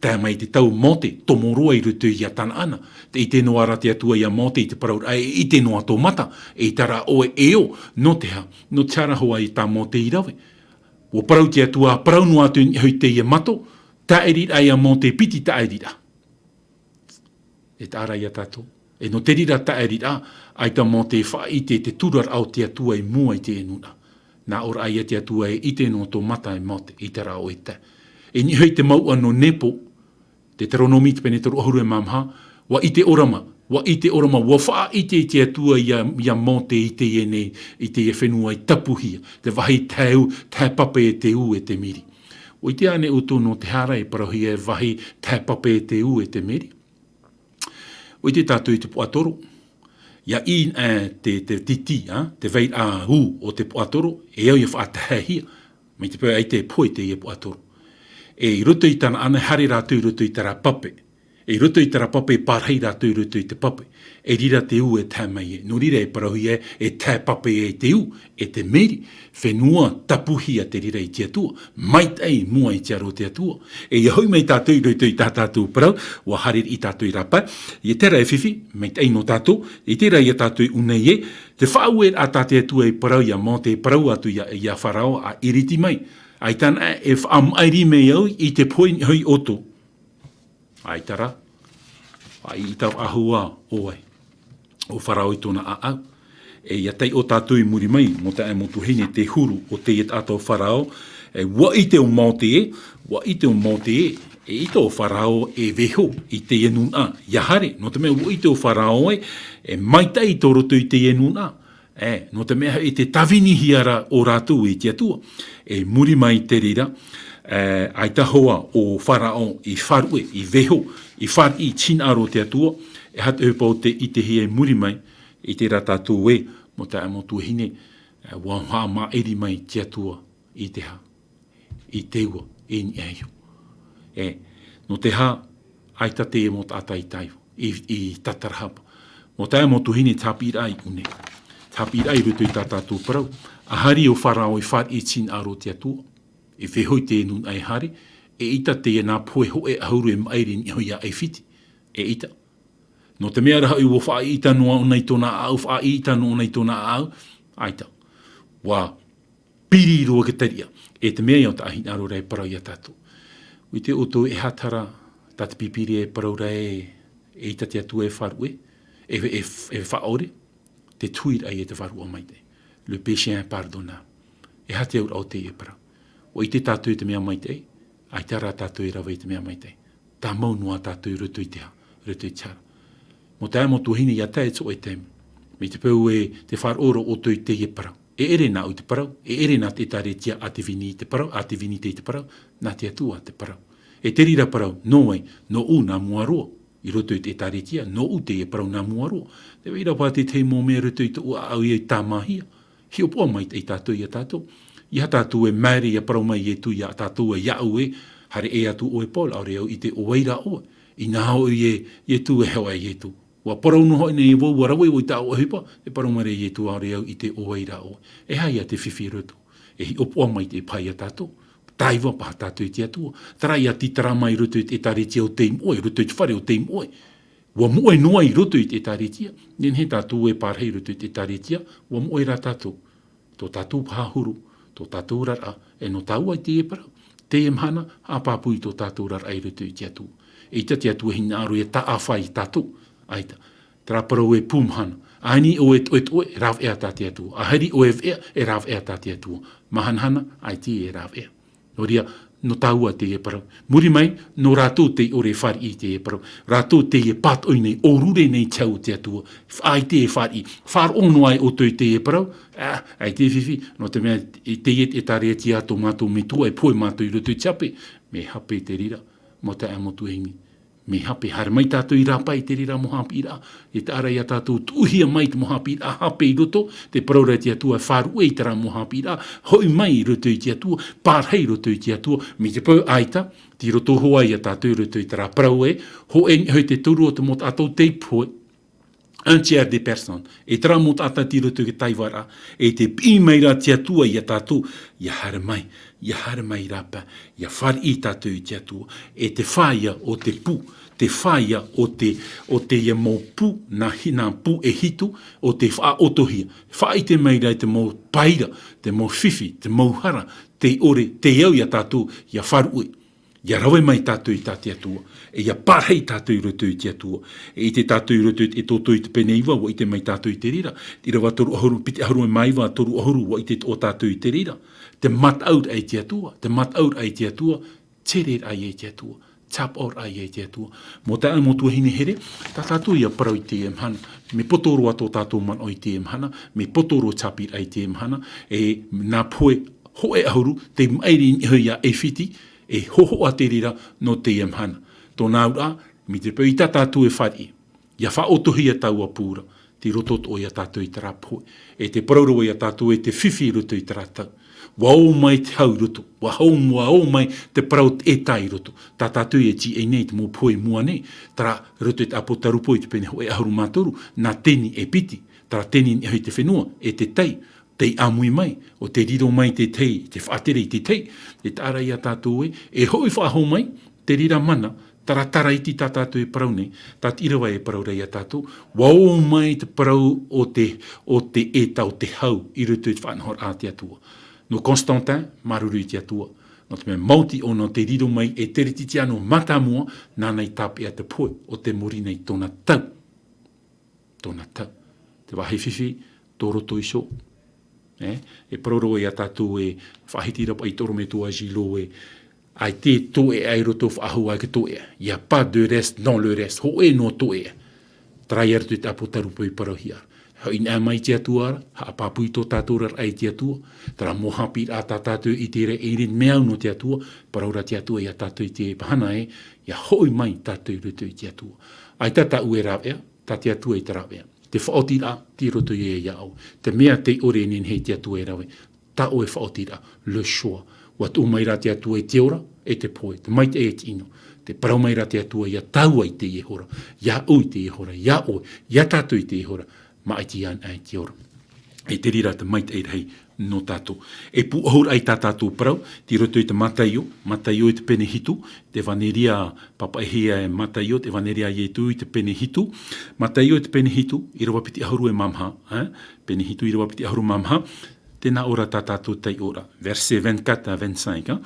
tae mai te tau Mōte, tomo roa i roto iā Tanaana. Tē ʻite noa ra te Atua iā Mōte i te parauraʻa, e ʻite noa tō mata, eʻita rā ʻoe e ō, nō te hā, nō te hā ra hoʻi tā Mōte i rave. ʻUa parau te Atua, parau noa atu i niʻa iho i teie mato, tāʻiriraʻa iā Mōte, piti tāʻiriraʻa. E taʻa ra ia tātou. E nō te reira tāʻiriraʻa, ʻaita Mōte e faʻaʻite i te turaraʻa o te Atua i mua i teie nūnaʻa. Nā ʻō ra ia te Atua, e ʻite noa tō mata e Mōte, eʻita rā ʻoe e tae. I niʻa iho i te mouʻa nō Nepo, Teuteronome te pene toru ʻahuru e mā maha, ʻua ʻite ʻōrama, ʻua ʻite ʻōrama, ʻua faʻaʻite i te Atua iā, iā Mōte i teie nei, i teie fenua i tapuhia, te vāhi tae ū, tae pape e te ū e te miri. ʻUa ʻite ānei ʻoutou nō te hara e parauhia e vāhi tae pape e te ū e te miri? ʻUa ʻite tātou i te puaʻatoro. ʻIa ʻī, e, te, te tītī, ā, te vairaʻa ū o te puaʻatoro, e au ʻia faʻataehia. Mai te peu ʻaita e pohe teie puaʻatoro. E i roto i Tanaana, e haere rātou i roto i terā pape. E i roto i terā pape, e pārahi rātou i roto i te pape. E reira te ū e tae mai ai. Nō reira e parauhia e, e tae pape ai te ū, e te miri. Fenua tapuhia te reira i te Atua. Maitaʻi i mua i te aro o te Atua. E ʻia hoʻi mai tātou i roto i tā tātou parau, ʻua haere riʻi tātou i rāpae. ʻIa terā e fifi, maitaʻi nō tātou, ʻia terā ia tātou i ʻō nei ē, te faʻaueraʻa tā te Atua i parau iā Mōte, e parau atu iā, iā Farao, ʻa ʻiriti mai. ʻAita anaʻe e faʻamaʻiri mai au i te pohe i niʻa iho ia ʻoutou. ʻAita rā, ʻua ʻita faʻahou ā ʻoe, ʻo Farao i tōna ʻāʻau. E ʻia taiʻo tātou i muri mai, mau taeaʻe, mau tuahine, te huru o teie taʻata ʻo Farao, e ʻua ʻite ʻo Mōte ē, ʻua ʻite ʻo Mōte ē, eʻita ʻo Farao e vaiiho i teie nūnaʻa ʻia haere, nō te mea ʻua ʻite ʻo Farao ē, e maitaʻi tō roto i teie nūnaʻa. E, nō te mea hoʻi, tē tāvinihia ra ʻo rātou e te Atua. E muri mai i te reira, e, ʻaita hoʻi ʻo Farao i faʻaruʻe, i vaiiho, i fāriʻi i te hinaʻaro o te Atua, e aha te ʻohipa ʻo tē ʻitehia i muri mai, ʻite rā tātou ē, mau taeaʻe, mau tuahine, e, ʻua haʻamaʻiri mai te Atua i te hā? I te ua, i niʻa iho. E, nō te hā, ʻaita teie mau taʻata i taiʻo, i, i tatarahapa. Mau taeaʻe, mau tuahine, te haʻapiʻiraʻa i ʻō nei. Te haʻapiʻiraʻa i roto i tā tātou parau. ʻA haere ʻo Farao i fāriʻi i te hinaʻaro o te Atua. E vaiiho i te nūnaʻa e haere, eʻita teie nā pohe hōʻē ʻahuru e maʻiri i niʻa iho ia ʻAifiti. Eʻita. Nō te mea rā hoʻi ʻua faʻaʻiʻita noa ʻōna i tōna ʻāʻau, faʻaʻiʻita noa ʻōna i tōna ʻāʻau, ʻaita. ʻUa piri roa te tariʻa. E te mea ïa ʻo tā ʻoe hinaʻaro ra e parau iā tātou. ʻUa ʻite ʻoutou, e aha terā tā te Pīpīria e parau ra ē, eʻita te Atua e faʻaruʻe, e, e, e faʻaʻore, te tuiraʻa ïa te Vārua Maitaʻi. Le péché impardonnable. E aha te auraʻa o teie parau? ʻUa ʻite tātou i te mea maitaʻi, ʻaita rā tātou e rave i te mea maitaʻi. Tāmau noa tātou i roto i te hā, i roto i te hara. Mau taeaʻe, mau tuahine, ʻia tae i te hōʻē taime. Mai te peu e te faʻaroʻo ʻoutou i teie parau. E ʻere nāʻu i te parau, e ʻere nā te ʻĒtārētia ʻĀtevini i te parau, ʻĀtevini i te parau, nā te Atua te parau. E te reira parau, nō vai, nōʻu nā mua roa, i roto i te ʻĒtārētia, nōʻu teie parau nā mua roa. Tē vai ra paha te tahi mau mea i roto i tōʻu ʻāʻau i tāmāhia. Hiʻopoʻa maitaʻi tātou ia tātou. ʻEiaha tātou e maere ʻia parau mai Ietu ia tātou ē, iāʻu ē, haere ʻē atu ʻoe Paul, ʻaore au i ʻite ʻo vai ra ʻoe. Inaha hoʻi ē, Ietu ē, hoʻi Ietu. ʻUa parau noa hoʻi nei vau, ʻua rave vau i tāʻu ʻohipa, e parau mai ra Ietu, ʻaore au i ʻite ʻo vai ra ʻoe. E aha ia te fifi i roto? E hiʻopoʻa maitaʻi paha ia tātou. Tāiva paha tātou i te Atua. Terā ia tītara mai i roto i te ʻĒtārētia o tei moʻe, i roto i te fare o tei moʻe. ʻUa moʻe noa i roto i te ʻĒtārētia. Nehenehe tātou e pārahi i roto i te ʻĒtārētia, ʻua moʻe rā tātou. Tō tātou paha huru, tō tātou oraraʻa, e nō tāua i teie parau. Teie mahana, haʻapāpū i tō tātou oraraʻa i roto i te Atua. ʻEita te Atua e hinaʻaro ʻia taʻa faʻaʻī ia tātou. ʻAita. Terā parau e pū mahana. ʻAni ʻoe e toʻetoʻe, e rāveʻa tā te Atua. ʻAhiri ʻoe e veʻa, e rāveʻa tā te Atua. Mahanahana, ʻaita e rāveʻa. Nō reira, nō tāua teie parau. Muri mai, nō rātou tei ʻore e fāriʻi i teie parau. Rātou tei e pātoʻi nei, ʻōrure nei te hau o te Atua. Faʻaʻite e fāriʻi. Faʻaroʻo noa ai ʻoutou i teie parau. Ā, ʻaita e fifi, nō te mea, i teie ʻĒtārētia tō mātou metua, e pohe mātou i roto i te hape. Mea hape te reira, mau taeaʻe, mau tuahine. Mea hape, haere mai tātou i rāpae i te reira mau haʻapiʻiraʻa. E taʻa ra ia tātou tuʻuhia mai te mau haʻapiʻiraʻa hape i roto, tē parau ra te Atua, faʻaruʻe i terā mau haʻapiʻiraʻa, hoʻi mai i roto i te Atua, pārahi i roto i te Atua, mai te peu ʻaita, tei roto hoʻi ia tātou i roto i terā parau ē, hōʻē i niʻa hoʻi te toru o te mau taʻata tei pohe, un tiers des personnes. E terā mau taʻata tei roto i te tāivaraʻa, e tē piʻi mai ra te Atua ia tātou, ʻia haere mai, ʻia haere mai i rāpae, ʻia fāriʻi tātou i te Atua, e te fāʻia o te pū, te fāʻia o te, o teie mau pū, nā hi-, nā pū e hitu, o te faʻaʻotohia. Faʻaʻite mai ra i te mau paira, te mau fifi, te mau hara, tei ʻore, tei au ia tātou, ʻia faʻaruʻe. ʻIa rave mai tātou i tā te Atua, e ʻia pārahi tātou i roto i te Atua, e ʻite tātou i roto i te Exodo i te pene iva, ʻua ʻite mai tātou i te reira, ʻīrava toru ʻahuru, piti ʻahuru mā iva, toru ʻahuru, ʻua ʻite atoʻa tātou i te reira, te mataʻuraʻa i te Atua, te mataʻuraʻa i te Atua, te tereraʻa i te Atua, te hapaʻoraʻa i te Atua. Mau taeaʻe, mau tuahine here, tā tātou ʻia parau i teie mahana, mea poto roa tō tātou manaʻo i teie mahana, mea poto roa te haʻapiʻiraʻa i teie mahana, e nā pohe hōʻē ʻahuru, tei maʻiri i niʻa hoʻi ia ʻAifiti, e hōhoʻa te reira nō teie mahana. Tōna auraʻa, mai te peu ʻaita tātou e fāriʻi, ʻia faʻaʻotohia taua pū ra, tei roto atoʻa ia tātou i terā pohe. E tē parau ra ia tātou e te fifi i roto i terā tau. ʻUa ō mai te hau i roto, ʻua hau, ʻua ō mai te parau ʻētā i roto. Tā tātou e tīaʻi nei i te mau pohe i mua nei, terā roto i te ʻĀpōtarupo i te pene hōʻē ʻahuru mā toru, nā teni e piti, terā teni i niʻa hoʻi te fenua, e te tai, tei ʻāmui mai, ʻo tē riro mai te tahi, tē faʻatere i te tahi, e taʻa ra ia tātou ē, e hoʻi faʻahou mai, te reira mana, taratara iti tā tātou e parau nei, tā te ʻīrava e parau ra ia tātou, ʻua ō mai te parau o te, o te ʻētā, o te hau, i roto i te faʻanahoraʻa a te Atua. Nō Constantin, māuruuru i te Atua, nō te mea maoti ʻōna tei riro mai e Teretitiano mātāmua, nāna i tāpeʻa te pohe, ʻo tē mōrī nei tōna tau. Tōna tau. Te vāhi fifi, tō roto iho. E, e parau ra ia tātou e faʻahiti ra paʻi i te ʻorometua Gillot ē, ʻaita e toeʻa i roto, faʻahou ā i te toeʻa. Il y a pas de reste dans le reste. Hōʻē noa toeʻa. Terā ia roto i te ʻĀpōtarupo i parauhia. Hoʻi anaʻe mai te Atua ra, haʻapāpū i tō tātou oraraʻa i te Atua. Terā mau haʻapiʻiraʻa tā tātou e ʻite ra, e riro mea au nō te Atua, parau ra te Atua ia tātou i te mahana ē, ʻia hoʻi mai tātou i roto i te Atua. ʻAita tāʻu e rāveʻa, tā te Atua i te rāveʻa. Te faʻaotiraʻa, tei roto ia iāʻu. Te mea tei ʻore e nehenehe te Atua e rave. Tā ʻoe faʻaotiraʻa, le choix. ʻUa tuʻu mai ra te Atua e te ora, e te pohe, te maitaʻi e te ʻino. Tē parau mai ra te Atua ia tāua i teie hora, iāʻu i teie hora, iā ʻoe, ia tātou i teie hora, maʻiti anaʻe i te ora. E te reira te maitaʻi rahi nō tātou. E pūʻohuraʻa i tā tātou parau, tei roto i te Mataio, Mataio i te pene hitu, te ʻEvaneria papaʻihia e Mataio, te ʻEvaneria a Ietu i te pene hitu, Mataio i te pene hitu, ʻīrava piti ʻahuru e mā maha, eh? Pene hitu ʻīrava piti ʻahuru mā maha, tē nā ʻō ra tā tātou taiʻoraʻa, verset vingt-quatre à vingt-cinq, eh?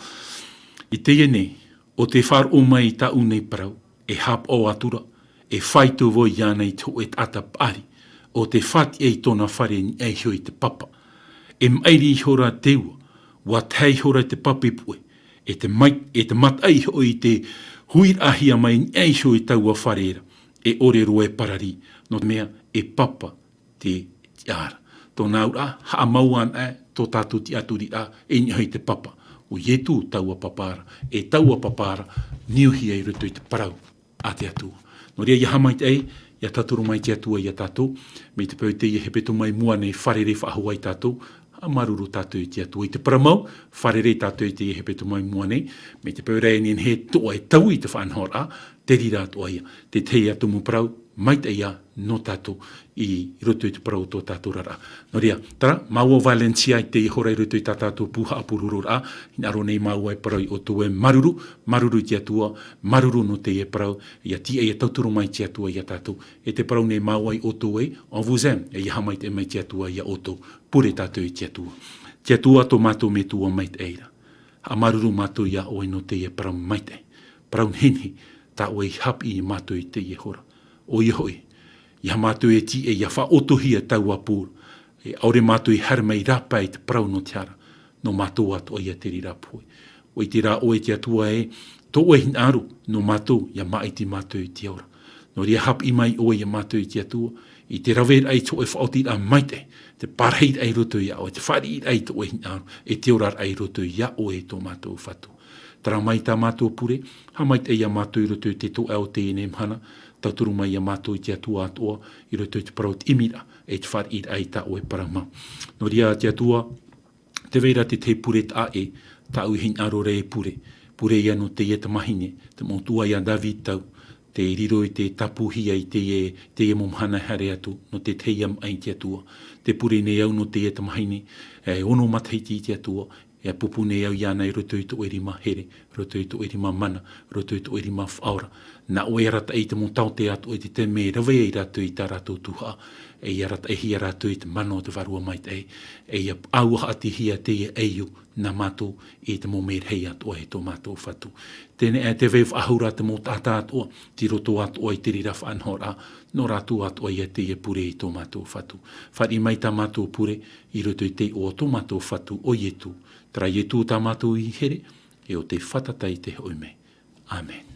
I teie nei, ʻo tē faʻaroʻo mai i tāʻu nei parau, e haʻapaʻo atura, e faʻaitoito vau iāna i te hōʻē taʻata paʻari, ʻo tē fātiʻa i tōna fare i niʻa iho i te papa. E maʻiri ihora te ua, ua tae ihora te pape puʻe, e te mai, e te mataʻi hoʻi i te huiraʻahia mai niʻa iho i taua fare ra, e ʻore roa e pararī, nō te mea e papa te tiʻaraʻa. Tōna auraʻa, haʻamau anaʻe tō tātou tiʻaturiraʻa, e niʻa i te papa. ʻO Ietu taua papa ra, e taua papa ra, niuhia i roto i te parau a te Atua. Nō reira, ʻia haʻamaitaʻi, ʻia tauturu mai te Atua ia tātou, mai te peu teie hepetoma i mua nei, fārerei faʻahou ai tātou, haʻamāuruuru tātou i te Atua. I te parau mau, fārerei tātou i teie hepetoma i mua nei, mai te peu rā e nehenehe atoʻa e taui te faʻanahoraʻa, te reira atoʻa ia, te tahi atu mau parau maitaʻi ia nō tātou i roto i te parau o tō tātou oraraʻa. Nō reira, terā, māua Valencia i teie hora i roto i tā tātou pū haʻapurororaʻa, hinaʻaro nei māua e parau ia ʻoutou ē māuruuru, māuruuru i te Atua, māuruuru nō teie parau, ʻia tiʻa ʻia tauturu mai te Atua ia tātou. E tē parau nei māua ia ʻoutou ē, on vous aime, e ʻia haʻamaitaʻi mai te Atua ia ʻoutou, pure tātou i te Atua. Te Atua tō mātou Metua maitaʻi ra. Haʻamāuruuru mātou ia ʻoe nō teie parau maitaʻi, parau nehenehe, tā ʻoe i haʻapiʻi ia mātou i teie hora. ʻOia hoʻi, ʻeiaha mātou e tiʻa ʻia faʻaʻotohia taua pū ra, e ʻaore mātou e haere mai rāpae i te parau nō te hara, nō mātou atoʻa ia te reira pohe. ʻUa ʻite rā ʻoe te Atua ē, tō ʻoe hinaʻaro nō mātou, ʻia māʻiti mātou i te ora. Nō reira, haʻapiʻi mai ʻoe ia mātou i te Atua, i te raveraʻa i tō ʻoe faʻaotiraʻa maitaʻi, te parahiraʻa i roto ia ʻoe, te fāriʻiraʻa i tō ʻoe hinaʻaro, e te oraraʻa i roto ia ʻoe e tō mātou Fatu. Terā mai tā mātou pure, haʻamaitaʻi ia mātou i roto i te toʻa o teie nei mahana, tauturu mai ia mātou i te Atua atoʻa, i roto i te parau o te ʻimiraʻa, e te fāriʻiraʻa i tā ʻoe parau mau. Nō reira te Atua, tē vai ra te tahi pure taʻa ʻē, tāʻu i hinaʻaro ra e pure, pure ia nō teie tamahine, te mau tuʻa ia David Tau, tē riro i te tāpūhia i teie, teie mau mahana e haere atu, nō te tahi ia maʻi te Atua. Tē pure nei au nō teie tamahine, e ono matahiti te Atua, ʻia pūpū nei au iāna i roto i tō ʻoe rima here, roto i tō ʻoe rima mana, roto i tō ʻoe rima faʻaora. Nā ʻoe e arataʻi i te mau taote atoʻa i te taime e rave ai rātou i tā rātou tuhaʻa, e ʻia arataʻihia rātou i te mana o te Vārua Maitaʻi, e ʻia ʻauahaʻatihia teie ʻaiū nā mātou i te mau merahi atoʻa e tō mātou Fatu. Teie nei, e tē vai faʻahou ra te mau taʻata atoʻa, tei roto atoʻa i te reira faʻanahoraʻa, nō rātou atoʻa ia teie pure i tō mātou Fatu. Fāriʻi mai tā mātou pure, i roto i te iʻoa o tō mātou Fatu ʻo Ietu. Terā Ietu tā mātou i here, e ʻo tei fātata i te hoʻi mai. Amen.